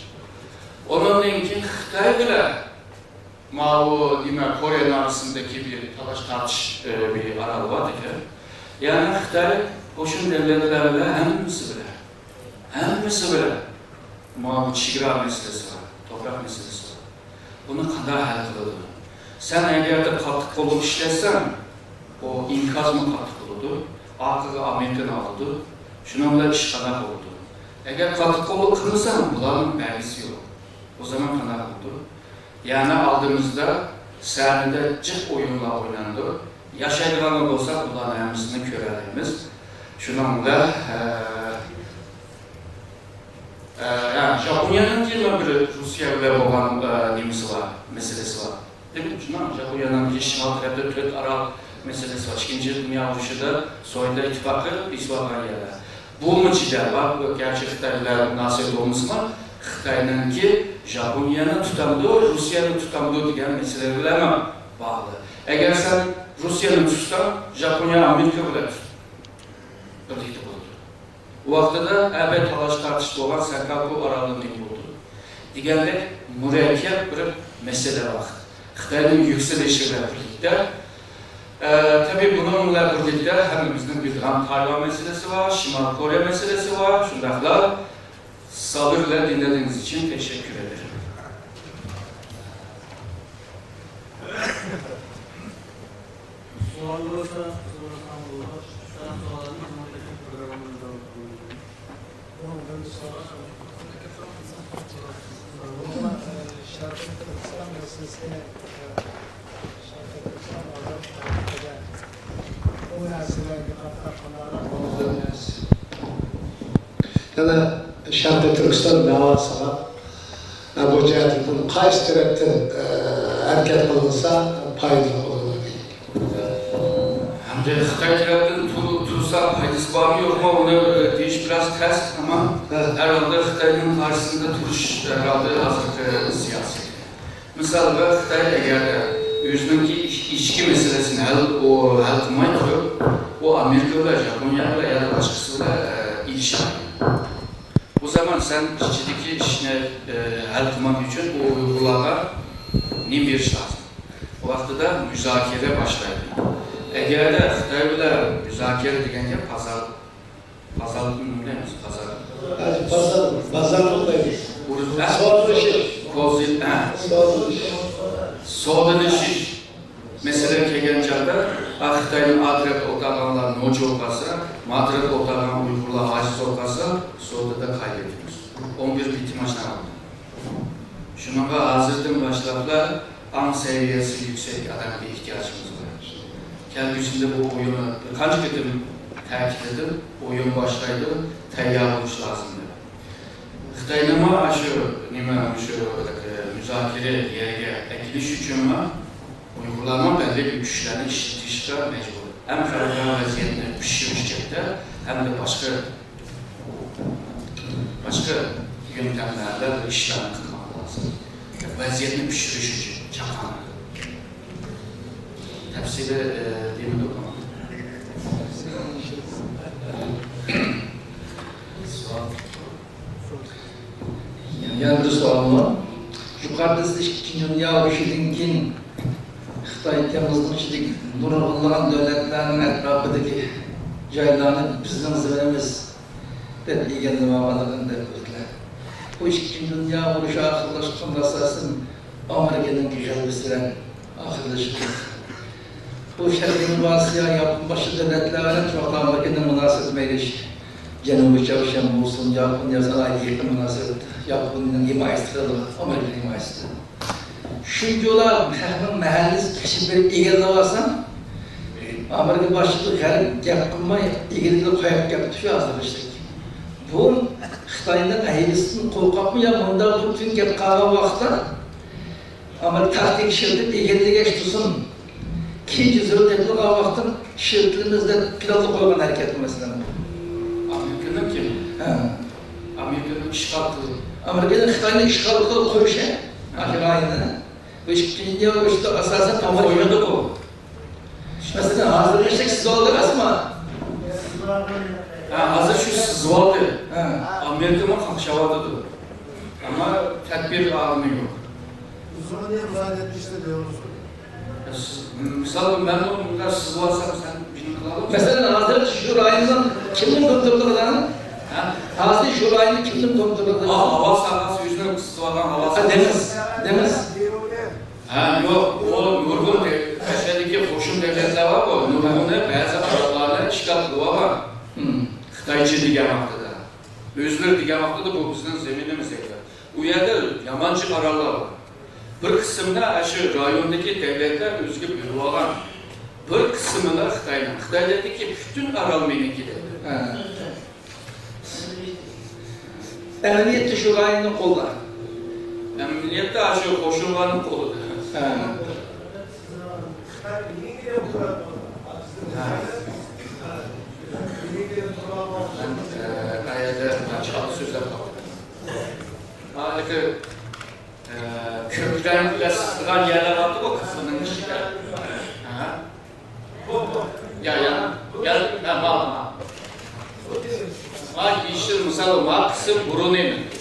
ئۇنىڭدىن كېيىن خىتاي بىلەن ماۋۇ نېمە، كورېيەنىڭ ئارىسىندىكى بىر تالاش تارتىش، ئە، بىر ئارال بار ئىكەن. يەنى خىتاي قوشۇن دەۋلەتلەر بىلەن ھەممىسى بىلەن، ھەممىسى بىلەن ماۋۇ چېگرا مەسىلىسى بار، توپراق مەسىلىسى بار. بۇنى قانداق ھەل قىلىدۇ؟ سەن ئەگەردە قاتتىق قوللۇق ئىشلەتسەڭ، ئۇ ئىنكاسمۇ قاتتىق بولىدۇ، ئارقىغا ئامېرىكىنى ئالىدۇ، شۇنىڭ بىلەن ئىش قانداق بولىدۇ؟ ئەگەر قاتتىق قوللۇق قىلمىساڭ، بۇلارنىڭ بەلگىسى يوق. ئۇ زامان قانداق بولىدۇ؟ يەنى ئالدىمىزدا سەھنىدە جىق ئويۇنلار ئوينىلىدۇ. ياشايدىغانلار بولسا، بۇلارنىڭ ھەممىسىنى كۆرەلەيمىز. شۇنىڭ بىلەن، ئە، ئە، ھە، ژاپونىيەنىڭكى بىر روسىيە بىلەن بولغان، ئە، نېمىسى بار، مەسىلىسى بار. دېمەك، شۇنداق، ژاپونىيەنىڭ شىمال تەرەپتە تۆت ئارال مەسىلىسى بار. ئىككىنچى دۇنيا ئۇرۇشىدا سوۋېتلار ئىتتىپاقى بېسىۋالغان يەرلەر. بۇمۇ جېدەل بار. بۇ گەرچە خىتاي بىلەن مۇناسىۋەت بولمىسىمۇ، خىتاينىڭكى ژاپونىيەنى تۇتامدۇ، روسىيەنى تۇتامدۇ دېگەن مەسىلە بىلەن باغلىق. ئەگەر سەن روسىيەنى تۇتساڭ، ژاپونىيە ئامېرىكا بىلەن تۇت. بىرلىكتە بولىدۇ. ئۇ ۋاقتىدا ئەبەد تالاش تارتىش بولغان سەنكاكۇ ئارالى نېمە بولىدۇ؟ دېگەندەك مۇرەككەپ بىر مەسىلە ۋاقىت. خىتاينىڭ يۈكسىلىشى بىلەن بىرلىكتە، ئە، تەبىئىي بۇنىڭ بىلەن بىرلىكتە ھەممىمىزنىڭ بىلىدىغان تايۋان مەسىلىسى بار، شىمالىي كورېيە مەسىلىسى بار، شۇنداقلا سابىر بىلەن دىنلىرىڭىز ئۈچۈن تەشەككۈر ئېدىم. سوئال بولسا، سورىسام بولىدۇ. سەن سوئالنى بۇنىڭدىكى پروگراممىنى داۋام قىلىمىز. بۇنىڭ بىرىنچى سوئال. بۇ، ئە، شەرقىي تۈركىستان مەسىلىسىنى، ئە، شەرقىي تۈركىستان ئازاد قىلىش دېگەن بۇ مەسىلىگە قارىتا قانداقراق بولىدۇ؟ يەنە شەرقىي تۈركىستان دەۋاسىغا، ئە، بۇ جەھەتتىن قايسى تەرەپتىن، ئە، ھەرىكەت قىلىنسا پايدىلىق بولىدۇ؟ ھەم خىتاي تەرەپتىن تۇر-، تۇرسا پايدىسى بارمۇ يوقمۇ، ئۇنى، ئە، دېيىش بىراز تەس، ئەمما ھە. ھەرھالدا خىتاينىڭ قارشىسىندا تۇرۇش ھەرھالدا ھازىرقى سىياسىي. مىسالغا، خىتاي ئەگەردە ئۆزىنىڭكى ئىچ-، ئىچكى مەسىلىسىنى ھەل، ئۇ ھەل قىلماي تۇرۇپ، ئۇ ئامېرىكا بىلەن، ياپونىيە بىلەن يا باشقىسى بىلەن، ئە، ئېلىشالمايدۇ. بۇ زامان سەن ئىچىدىكى ئىشنى، ئە، ھەل قىلماق ئۈچۈن ئۇ ئۇيغۇرلارغا نېمە بېرىش لازىم؟ ۋاقتىدا مۇزاكىرە باشلايدۇ. ئەگەردە خىتاي بىلەن مۇزاكىرە دېگەن گەپ پازار، پازارلىقنى نېمە دەيمىز؟ پازار. بازار، بازارلىق دەيمىز. ئۇرۇش، ھە؟ سودىلىشىش. كوزى، ھە. سودىلىشىش. سودىلىشىش مەسىلە كەلگەن چاغدا، ئا، خىتاينىڭ ئا تەرەپتە ئولتۇرغانلار نوچى بولۇپ قالسا، ما تەرەپتە ئولتۇرغان ئۇيغۇرلار ئاجىز بولۇپ قالسا، سودىدا قايبېتىمىز. ئون بىر بىتىم ئاشۇنداق بولدى. شۇنىڭغا ھازىردىن باشلاپلا ئاڭ سەۋىيەسى يۈكسەك ئادەمگە ئېھتىياجىمىز بار. كەلگۈسىدە بۇ ئويۇننى بىر قانچە قېتىم تەكىتلىدىم، ئويۇن باشلايدۇ، تەييار بولۇش لازىم دەپ. خىتاينىڭمۇ ئاشۇ نېمە، مۇشۇ، ئە، مۇزاكىرە يەرگە ئەكېلىش ئۈچۈنمۇ ئۇيغۇرلارمۇ بەللىك كۈچلەرنى ئىشلىتىشكە مەجبۇر. ھەم خەلقئارا ۋەزىيەتنى پىشۇرۇش جەھەتتە، ھەمدە باشقا، باشقا يۆنتەملەردە بىر ئىشلارنى قىلماق لازىم. ۋەزىيەتنى پىشۇرۇش ئۈچۈن چاقان. تەپسىلىي، ئە، دېمىدۇق. سوئال. يەنە بىر سوئال بار. يۇقىرىدا سىز ئىككىنچى دۇنيا ئۇرۇشىدىن كېيىن خىتاي تېڭىزنىڭ ئىچىدىكى نۇرغۇنلىغان دۆلەتلەرنىڭ ئەتراپىدىكى جايلارنى بىزنىڭ زېمىنىمىز دەپ ئىگىلىۋالغانلىقىنى دەپ بەردىلەر. بۇ ئىككىنچى دۇنيا ئۇرۇشى ئاخىرلاشقاندا ئاساسەن ئامېرىكىنىڭكى غەلىبىسى بىلەن ئاخىرلىشىدۇ. بۇ شەرقىي ئاسىيا، ياپون باشقا دۆلەتلەر بىلەن شۇنداقلا ئامېرىكىنىڭ مۇناسىۋىتى مەيلىش جەنۇبىي چاۋشيەن بولسۇن، ياپونىيە سالاھىيىتى مۇناسىۋەت، ياپونىيەنىڭ ھىمايىسى قىلىدۇ، ئامېرىكىنىڭ ھىمايىسى. شۇنچىۋالا خەقنىڭ مەھەللىسى تىكىشىپ بېرىپ ئىگىلىۋالسا، ئامېرىكا باشلىقى غەرب گەپ قىلماي ئىگىلىگىلى قويۇپ كەپتۇ شۇ ھازىرغىچىلىك. بۇ خىتاينىڭ ھەيۋىسىدىن قورقۇپمۇ يا مۇنداق پۇتىن گەپ قىلغان ۋاقىتتا ئامېرىكا تاكتىكا ئىشلىتىپ ئىگىلىگەچ تۇرسۇن، كېيىنچە زۆرۈر تېپىلغان ۋاقىتتا ئىشلىتىمىز دەپ پىلانلاپ قويغان ھەرىكەت مەسىلەن. ئامېرىكىنىڭ كىم؟ ھە. ئامېرىكىنىڭ ئىشغال قىلىپ. ئامېرىكىنىڭ خىتاينى ئىشغال قىلىپ قويۇشى، ھە، ئاشۇ رايوننى. بۇ ئىككىنچى دۇنيا ئۇرۇشىدا ئاساسەن ئامېرىكا. قويۇلدىغۇ. مەسىلەن، ھازىر ئىشلەك سىزىۋالدى ئەمەسمۇ؟ ھە، ھازىر شۇ سىزىۋالدى. ھە. ئامېرىكىمۇ قاقشاۋاتىدۇ. ئەمما تەدبىر ئالىمى يوق. ئۇزۇن يىل مۇزاكىرە ئىشلىدى، يا، سىز، مىسالغا، مەن ئۇنى مۇنداق سىزىۋالسام، سەن بىنى قىلالامسەن؟ مەسىلەن، ھازىر شۇ رايوننىڭ كىمنىڭ كونترولىدا؟ ھە؟ ھازىر شۇ رايوننىڭ كىمنىڭ كونترولىدا؟ ھا، ھاۋا ساھەسى ئۆزىنىڭ سىزىۋالغان ھاۋا ھا، ساھەسى. دېڭىز، دېڭىز. ھە، يوق، ئۇ نۇرغۇن دە-، ئەشەدىكى قوشۇن دۆلەتلەر بارغۇ، نۇرغۇنى بەزى ئاراللارنى ئىشغال قىلىۋالغان. ھىم. خىتايچە دېگەن ۋاقتىدا. ئۆزلىرى دېگەن ۋاقتىدا بۇ بىزنىڭ زېمىنىمىز دەيدۇ. ئۇ يەردە يامان جىق ئاراللار بار. بىر قىسمىنى ئاشۇ رايوندىكى دۆلەتلەر ئۆزىگە بۆلۈۋالغان. بىر قىسمىنى خىتاينىڭ. خىتايلار دەيدۇكى، پۈتۈن ئارال مېنىڭكى دەيدۇ. ھە. ئەمەلىيەتتە شۇ رايوننىڭ قولىدا. ئەمەلىيەتتە شۇ قوشۇنلارنىڭ قولىدا. ھە. ھە. مەن، ئە، قەيەردە چالا سۆزلەپ قالدىم. ھېلىقى، ئە، كۆپرەك بىلەن سىزغان يەرلەر بارتىغۇ، قىزىلنىڭ ئىچىدە. ھە. يا، يا. يا، يا، ما، ما. ما يېشىل، مىسال، ما قىسىم برۇنېينىڭكى.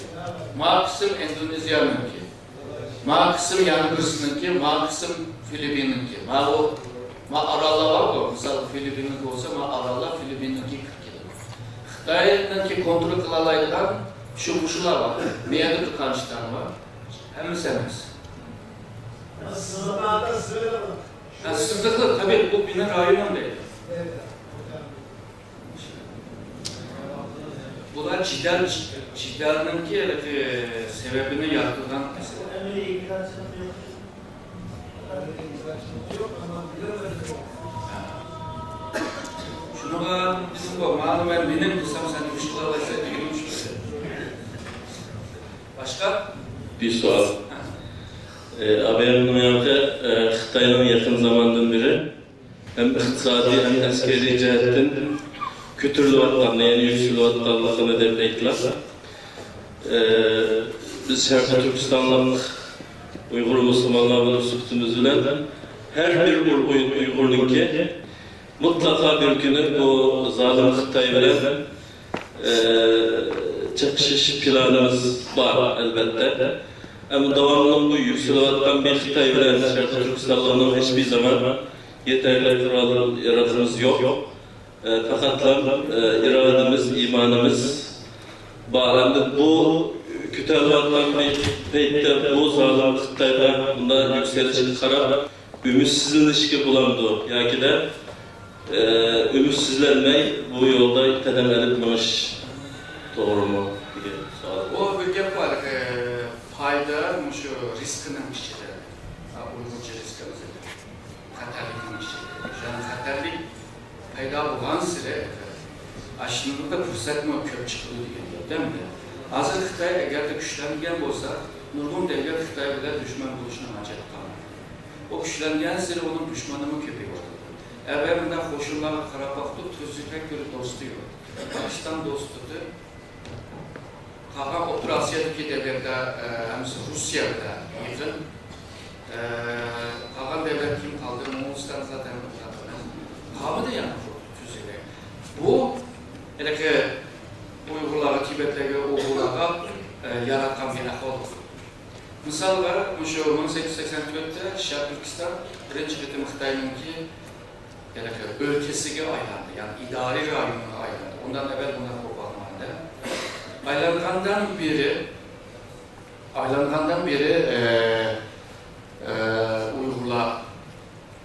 ما قىسىم ئىندونېزىيەنىڭكى. ما قىسىم يەنە بىرسىنىڭكى، ما قىسىم فىلىپپىننىڭكى. ما ئۇ، ما ئاراللار بارغۇ، مىسال، فىلىپپىننىڭكى بولسا، ما ئاراللار فىلىپپىننىڭكى كىرىپ كېتىدۇ. خىتاينىڭكى كونترول قىلالايدىغان شۇ، مۇشۇلار بار. مۇ يەردە تۇرغان شىتان بار. ھەممىسى ئەمەس. ھە، سىزىقلىق، تەبىئىي، بۇ مېنىڭ رايونۇم دەيدۇ. بۇلار جېدەل، جېدەلنىڭكى ھېلىقى سەۋەبىنى يارىتىدىغان مەسىلە. شۇنىڭغا بىزمۇ، مانا مەن مېنىڭ دېسەم، سەن ئۈچ قىلالايسەن دېگىنىم شۇ. باشقا؟ بىر سوئال. ھە. ئە، ئابايىمنىڭ ياقى، ئە، خىتاينىڭ يېقىن زاماندىن بېرى ھەم ئىقتىسادىي، ھەم ئەسكەرىي جەھەتتىن كۆتۈرۈلۈۋاتقانلىقىنى، يەنى يۈكسىلىۋاتقانلىقىنى دەپ ئېيتىمەن. ئە، بىز شەرقىي تۈركىستانلىق ئۇيغۇر مۇسۇلمانلار بولۇپ سۈپىتىمىز بىلەن ھەر بىر ئۇيغۇر، ئۇيغۇرنىڭكى مۇتلەقا بىر كۈنى بۇ زالىم خىتاي بىلەن، ئە، چېقىشىش پىلانىمىز بار، ئەلۋەتتە. ئەمما داۋاملىق بۇ يۈكسىلىۋاتقان بىر خىتاي بىلەن شەرقىي تۈركىستانلىقنىڭ ھېچبىر زامان يېتەرلىك قورال يارىقىمىز يوق. ئە، پەقەتلا، ئە، ئىرادىمىز، ئىمانىمىز بار. ئەمدى بۇ كۆتۈرۈلۈۋاتقان پەيتتە بۇ زالىم خىتايغا بۇنداق يۈكسىلىشكە قاراپ ئۈمىدسىزلىنىشكە بولامدۇ؟ ياكى-دە، ئە، ئۈمىدسىزلەنمەي بۇ يولدا قەدەم ئېلىپ مېڭىش توغرىمۇ دېگەن سوئال. بۇ بىر گەپ بار، ئە، پايدا مۇشۇ رىسكنىڭ ئىچىدە. ھە، ئۇيغۇرچە رىسك ئەمەس. خەتەرلىكنىڭ ئىچىدە. يەنى خەتەرلىك پەيدا بولغانسېرى، ئاشۇنداق پۇرسەتمۇ كۆپ چىقىدۇ دېگەن گەپتە. ھازىر خىتاي ئەگەردە كۈچلەنگەن بولسا، نۇرغۇن دەۋلەت خىتاي بىلەن دۈشمەن بولۇشنىڭ ھاجەتى قالمايدۇ. ئۇ كۈچلەنگەنسېرى ئۇنىڭ دۈشمىنىمۇ كۆپىيىۋاتىدۇ. ئەگەر مۇنداق قوشۇنلارغا قاراپ باقتۇق، تۈزۈكرەك بىر دوستى يوق. پاكىستان دوستى، قالغان ئوتتۇرا ئاسىيادىكى دەۋلەتلەر، ئە، ھەممىسى روسىيە بىلەن يېقىن. ئە، قالغان دەۋلەت كىم قالدى؟ موڭغۇلىستان زاتەن قالمىدى يەنە تۈزۈكرەك. بۇ ھېلىقى ئۇيغۇرلارغا، تىبەتلەرگە، ئۇيغۇرلارغا، ئە، ياراتقان بىر ئەھۋال. مىسالغا، مۇشۇ مىڭ سەككىز يۈز سەكسەن تۆتتە شەرقىي تۈركىستان بىرىنچى قېتىم خىتاينىڭكى ھېلىقى ئۆلكىسىگە ئايلاندى، يەنى ئىدارىي رايونىغا ئايلاندى. ئۇندىن ئەۋۋەل بۇنداق بولۇپ باقمىغانىدى. ئايلانغاندىن بېرى، ئايلانغاندىن بېرى، ئە، ئە، ئۇيغۇرلار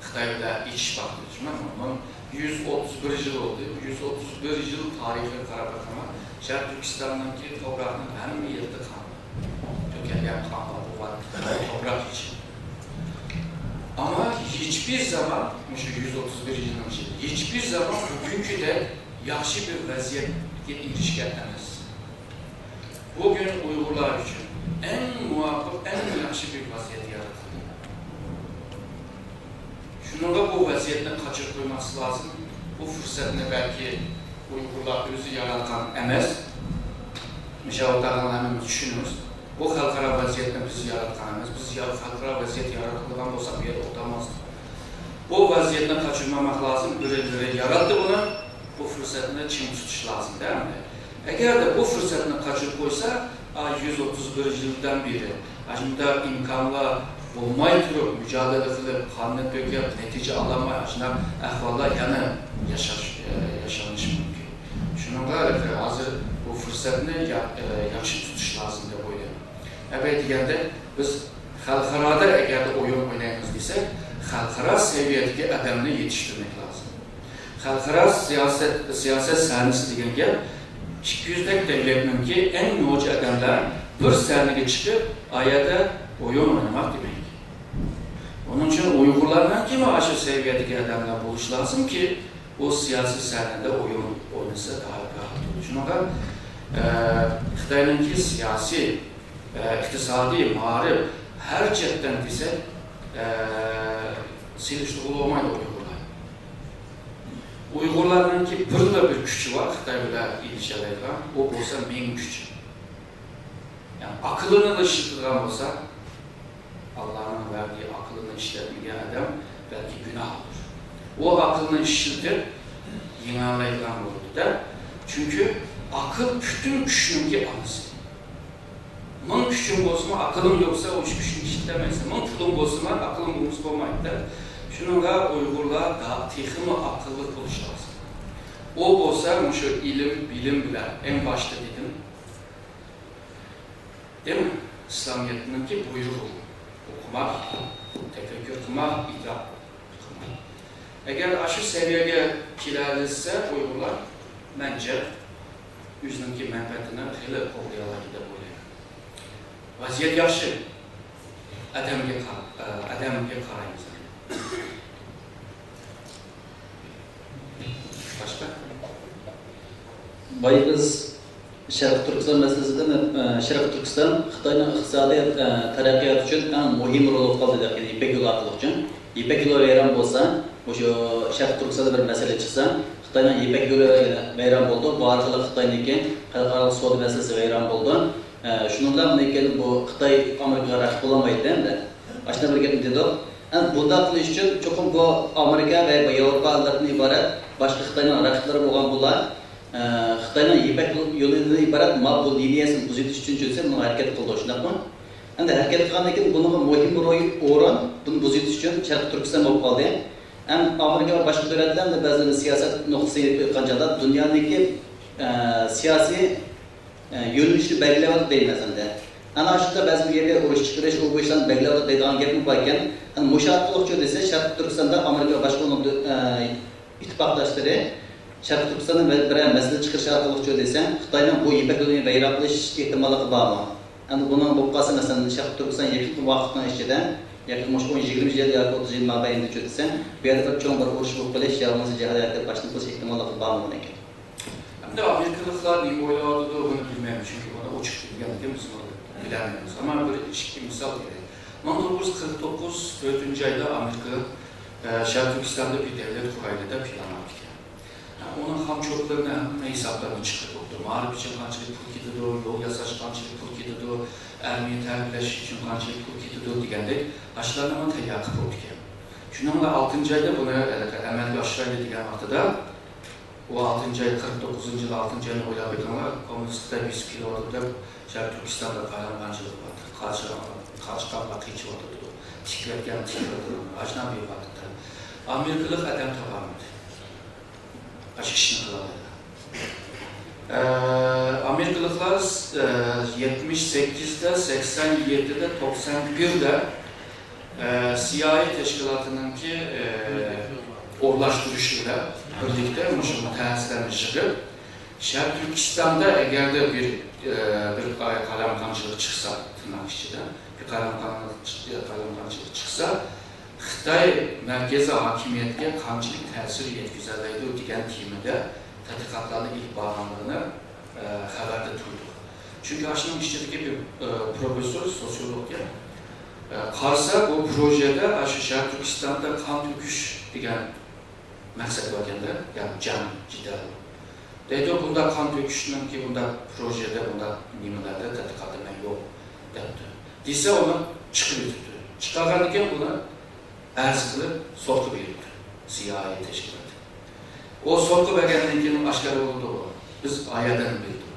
خىتاي بىلەن ئېچىش باقتى. شۇنداقمۇ؟ مىڭ يۈز ئوتتۇز بىر يىل بولدى. يۈز ئوتتۇز بىر يىل تارىخىغا قاراپ باقساڭلار، شەرقىي تۈركىستاننىڭكى توپراقنىڭ ھەممە يېرىدە قان. تۆكۈلگەن قانغا بولغان توپراق ئىچى. ئەمما ھېچبىر زامان، مۇشۇ يۈز ئوتتۇز بىر يىلنىڭ ئىچىدە، ھېچبىر زامان بۈگۈنكىدەك ياخشى بىر ۋەزىيەتكە ئېرىشكەن ئەمەس. بۈگۈن ئۇيغۇرلار ئۈچۈن ئەڭ مۇۋاپىق، ئەڭ ياخشى بىر ۋەزىيەت يارىتىلدى. شۇنىڭغا بۇ ۋەزىيەتنى قاچۇرۇپ قويماسلىق لازىم. بۇ پۇرسەتنى بەلكى ئۇيغۇرلار ئۆزى ياراتقان ئەمەس. مىشاۋۇتاغان ھەممىمىز چۈشىنىمىز. بۇ خەلقئارا ۋەزىيەتنى بىز ياراتقان ئەمەس. بىز يا-، خەلقئارا ۋەزىيەت ياراتقان بولسا، بۇ يەردە ئولتۇرماستۇق. بۇ ۋەزىيەتنى قاچۇرمىماق لازىم. بىرى-، بىرى ياراتتى بۇنى. بۇ پۇرسەتنى چىڭ تۇتۇش لازىم، دەمدە. ئەگەردە بۇ پۇرسەتنى قاچۇرۇپ قويسا، ئا، يۈز ئوتتۇز بىر يىلدىن بېرى ئاشۇنداق ئىمكانلار بولماي تۇرۇپ، مۇجادىلە قىلىپ، قاننى تۆكۈپ، نەتىجە ئالالماي، ئاشۇنداق ئەھۋاللار يەنە ياشاش، ئە، ياشىنىشى مۇمكىن. شۇنىڭغا ھازىر بۇ پۇرسەتنى يا-، ئە، ياخشى تۇتۇش لازىم دەپ ئويلايمەن. ئەبەي دېگەندەك، بىز خەلقئارادا ئەگەردە ئويۇن ئوينايمىز دېسەك، خەلقئارا سەۋىيەدىكى ئادەمنى يېتىشتۈرمەك لازىم. خەلقئارا سىياسەت، سىياسەت سەھنىسى دېگەن گەپ ئىككى يۈزدەك دەۋلەتنىڭكى ئەڭ نوچى ئادەملەر بىر سەھنىگە چىقىپ، ئا يەردە ئويۇن ئوينىماق دېمەك. ئۇنىڭ ئۈچۈن ئۇيغۇرلارنىڭكىمۇ ئاشۇ سەۋىيەدىكى ئادەملەر بولۇشى لازىمكى، ئۇ سىياسىي سەھنىدە ئويۇن ئوينىسا داھايىتى راھەت بولىدۇ. شۇنىڭغا، ئە، خىتاينىڭكى سىياسىي، ئە، ئىقتىسادىي، مائارىپ، ھەر جەھەتتىن دېسەك، ئە، سېلىشتۇرغىلى بولمايدۇ ئۇيغۇرلار. ئۇيغۇرلارنىڭكى بىرلا بىر كۈچى بار، خىتاي بىلەن ئېلىشالايدىغان، ئۇ بولسا مېڭە كۈچى. يەنى ئەقلىنىلا ئىشلىتىدىغان بولسا، ئاللانىڭ بەرگەن ئەقلىنى ئىشلەتمىگەن ئادەم بەلكى گۇناھلىدۇر. ئۇ ئەقلىنى ئىشلىتىپ يېڭەلەيدىغان بولىدۇ-دە. چۈنكى ئەقىل پۈتۈن كۈچنىڭكى ئانىسى. مىڭ كۈچۈڭ بولسىمۇ، ئەقلىڭ يوقسا، ئۇ كۈچنى ئىشلىتەلمەيسەن. مىڭ پۇلۇڭ بولسىمۇ، ئەقلىڭ بولمىسا بولمايدۇ-دە. شۇنىڭغا ئۇيغۇرلار دا-، تېخىمۇ ئەقىللىق بولۇش لازىم. ئۇ بولسا مۇشۇ ئىلىم، بىلىم بىلەن، ئەڭ باشتا دېدىم، دېمە، ئىسلامىيەتنىڭكى بۇيرۇقى ئوقۇماق، تەپەككۇر قىلماق، ئىدراك قىلماق. ئەگەر ئاشۇ سەۋىيەگە كېلەلىسە ئۇيغۇرلار، مەنچە ئۆزىنىڭكى مەنپەئەتىنى خېلى قوغدىيالايدۇ دەپ ئويلايمەن. ۋەزىيەت ياخشى. ئادەمگە قار-، ئادەمگە قارايمىز. باشقا؟ بايا بىز شەرقىي تۈركىستان مەسىلىسىدىن، ئە، شەرقىي تۈركىستان خىتاينىڭ ئىقتىسادىي، ئە، تەرەققىياتى ئۈچۈن ئەڭ مۇھىم رول ئويناپ قالدى دەپ، يەنى يىپەك يولى ئارقىلىق ئۈچۈن. يىپەك يولى ۋەيران بولسا، مۇشۇ شەرقىي تۈركىستاندا بىر مەسىلە چىقسا، خىتاينىڭ يىپەك يولى ۋەيران بولىدۇ. بۇ ئارقىلىق خىتاينىڭكى خەلقئارالىق سودا مەسىلىسى ۋەيران بولىدۇ. ئە، شۇنىڭ بىلەن لېكىن بۇ خىتاي ئامېرىكىغا رەقىب بولالمايدۇ ئەمدى. ئاشۇنداق بىر گەپنى دېدۇق. ئەمدى بۇنداق قىلىش ئۈچۈن چوقۇم بۇ ئامېرىكا ۋە بۇ ياۋروپا ئەللىرىدىن ئىبارەت باشقا خىتاينىڭ رەقىبلىرى بولغان بۇلار، ئە، خىتاينىڭ يىپەك يولىدىن ئىبارەت ما بۇ لىنىيەسىنى بۇزۇۋېتىش ئۈچۈن چۆلسە بۇنىڭغا ھەرىكەت قىلىدۇ، شۇنداقمۇ؟ ئەمدى ھەرىكەت قىلغاندىن كېيىن بۇنىڭغا مۇھىم رول ئورۇن، بۇنى بۇزۇۋېتىش ئۈچۈن شەرقىي تۈركىستان بولۇپ قالدى. ئەمدى ئامېرىكا ۋە باشقا دۆلەتلەر ئەمدى بەزى سىياسەت نۇقتىسى قويغان چاغدا دۇنيانىڭكى، ئە، سىياسىي، ئە، يۆنىلىشىنى بەلگىلەۋاتىدۇ دەيمىز ئەمدى. ئەنە شۇنداق بەزى بىر يەرگە ئۇرۇش چىقىرىش، ئۇ بۇ ئىشلارنى بەلگىلەۋاتىدۇ دەيدىغان گەپمۇ باركەن. ئەمدى مۇشۇ ئارقىلىقچۇ دېسە، شەرقىي تۈركىستاندا ئامېرىكا ۋە باشقا ئۇنىڭ دۆ-، ئە، ئىتتىپاقداشلىرى شەرقىي تۈركىستاندا بىر، بىرەر مەسىلە چىقىرىش ئارقىلىقچۇ دېسەڭ، خىتاينىڭ بۇ يىپەك يولىنى ۋەيران قىلىش ئېھتىماللىقى بارمۇ؟ ئەمدى بۇنىڭ بولۇپ قالسا، مەسىلەن، شەرقىي تۈركىستان يېقىنقى ۋاقىتنىڭ ئىچىدە، يېقىنقى مۇشۇ ئون يىگىرمە يىل ياكى ئوتتۇز يىل مابەينىدىچۇ دېسەڭ، بۇ يەردە بىر چوڭ بىر ئۇرۇش بولۇپ قېلىش يا بولمىسا جىھادىي ھەرىكەت باشلىنىپ قېلىش ئېھتىماللىقى بارمۇ بۇنىڭكى؟ ئەمدى ئامېرىكىلىقلار نېمە ئويلاۋاتىدۇ، بۇنى بىلمەيمەن، چۈنكى بۇنى ئوچۇق بىلگەنلىكىم بىزمۇ بىلەلمەيمىز. ئەمما بىر ئىككى مىسال بېرەي. مىڭ توققۇز يۈز قىرىق توققۇز تۆتىنچى ئايدا ئامېرىكا، ئە، شەرقىي تۈركىستاندا بىر دۆلەت قۇرايلى دەپ پىلانلاپتىكەن. ئۇنىڭ خام چوتلىرىنى ھەممە ھېسابلارنى چىقىرىپ بوپتۇ. مائارىپ ئۈچۈن قانچىلىك پۇل كېتىدۇ، يول ياساش قانچىلىك پۇل كېتىدۇ، ئارمىيە تەربىيەلەش ئۈچۈن قانچىلىك پۇل كېتىدۇ دېگەندەك ئاشۇلارنىمۇ تەييار قىلىپ بوپتىكەن. شۇنىڭ بىلەن ئالتىنچى ئايدا بۇنى ئەمەلگە ئاشۇرايلى دېگەن ۋاقتىدا، ئۇ ئالتىنچى ئاي، قىرىق توققۇزىنچى يىل ئالتىنچى ئاينى ئويلاپ بېقىڭلار، كوممۇنىست خىتاي بېسىپ كېلىۋاتىدۇ دەپ، شەرقىي تۈركىستاندا قايرامقانچىلىق بار، قاچا-، قاچىقانلار قېچىۋاتىدۇ، تىكلەتكەن تىكلىتىدۇ، ئاشۇنداق بىر ۋاقىتتا ئامېرىكىلىق ئادەم تاپالمىدى. ئاشۇ ئىشنى قىلالايدۇ. ئە، ئامېرىكىلىقلار، ئە، يەتمىش سەككىزدە، سەكسەن يەتتىدە، توقسان بىردە، ئە، سىيائىي تەشكىلاتىنىڭكى، ئە، ئورۇنلاشتۇرۇشى بىلەن بىرلىكتە مۇشۇ مۇتەخەسسىسلەرنى يىغىپ، شەرقىي تۈركىستاندا ئەگەردە بىر، ئە، بىر قالايمىقانچىلىق چىقسا، تىرناق ئىچىدە بىر قالايمىقانچىلىق چىقسا، خىتاي مەركىزىي ھاكىمىيەتكە قانچىلىك تەسىر يەتكۈزەلەيدۇ دېگەن تېمىدا تەتقىقاتلارنى ئېلىپ بارغانلىقىنى، ئە، خەۋەردە تۇردۇق. چۈنكى ئاشۇنىڭ ئىچىدىكى بىر، ئە، پروفېسسور، سوتسىيولوگ، ئە، قارىسا، بۇ پروژېدە ئاشۇ شەرقىي تۈركىستاندا قان تۆكۈش دېگەن مەقسەت باركەندە، يەنى جەڭ، جېدەل. دەيدۇ، بۇنداق قان تۆكۈشنىڭكى بۇنداق پروژېدە، بۇنداق نېمىلەردە، تەتقىقاتتا مەن يوق، دەپتۇ. دېسە، ئۇنى چىقىرىۋېتىپتۇ. چىقارغاندىن كېيىن ئۇنى ئەرز قىلىپ سوتقا بېرىپتۇ، سىيائىي تەشكىلاتى. ئۇ سوتقا بەرگەندىن كېيىن ئاشكارا بولىدۇ، بىز ئايەردىن بىلدۇق.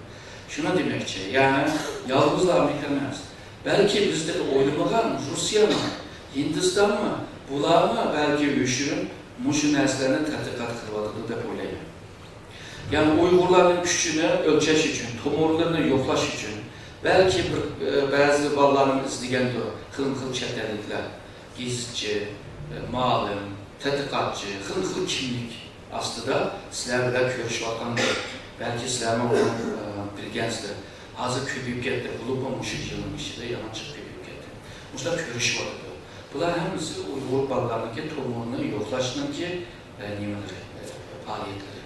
شۇنى دېمەكچى، يەنى يالغۇزلا ئامېرىكا ئەمەس، بەلكى بىز تېخى ئويلىمىغان روسىيەمۇ، ھىندىستانمۇ، بۇلارمۇ بەلكى يوشۇرۇن مۇشۇ نەرسىلەرنى تەتقىقات قىلىۋاتىدۇ دەپ ئويلايمەن. يەنى ئۇيغۇرلارنىڭ كۈچىنى ئۆلچەش ئۈچۈن، تومۇرلىرىنى يوقلاش ئۈچۈن، بەلكى بىر، ئە، بەزى بالىلارنىڭ ئىزدىگەندۇ، خىلمۇ خىل چەت ئەللىكلەر، گېزىتچى، ئە، مۇئەللىم، تەتقىقاتچى، خىلمۇ خىل كىملىك ئاستىدا سىلەر بىلەن كۆرۈشۈۋاتقان، بەلكى سىلەرمۇ ئۇنى، ئە، بىلگەنسىلەر. ھازىر كۆپىيىپ كەتتى، بولۇپمۇ مۇشۇ يىلنىڭ ئىچىدە يامانچە كۆپىيىپ كەتتى. مۇشۇنداق كۆرۈشۈۋاتىدۇ. بۇلار ھەممىسى ئۇيغۇر بالىلارنىڭكى تومۇرىنى يوقلاشنىڭكى، ئە، نېمىلىرى، ئە، پائالىيەتلىرى.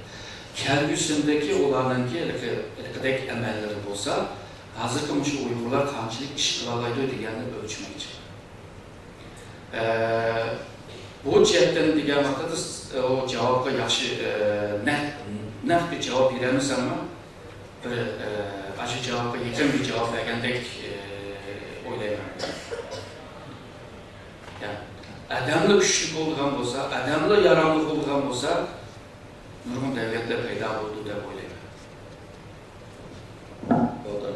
كەلگۈسىدىكى ئۇلارنىڭكى ھېلىقى، ھېلىقىدەك ئەمەللىرى بولسا، ھازىرقى مۇشۇ ئۇيغۇرلار قانچىلىك ئىش قىلالايدۇ دېگەننى ئۆلچىمەكچى. ئە، بۇ جەھەتتىن دېگەن ۋاقىتتا، ئە، ئۇ جاۋابقا ياخشى، ئە، نەق، نەق بىر جاۋاب بېرەلمىسەممۇ، بىر، ئە، ئاشۇ جاۋابقا يېقىن بىر جاۋاب بەرگەندەك، ئە، ئويلايمەن. يەنى ئادەملا كۈچلۈك بولىدىغان بولسا، ئادەملا ياراملىق بولىدىغان بولسا، نۇرغۇن دەۋلەتلەر پەيدا بولىدۇ دەپ ئويلايمەن. بولدى.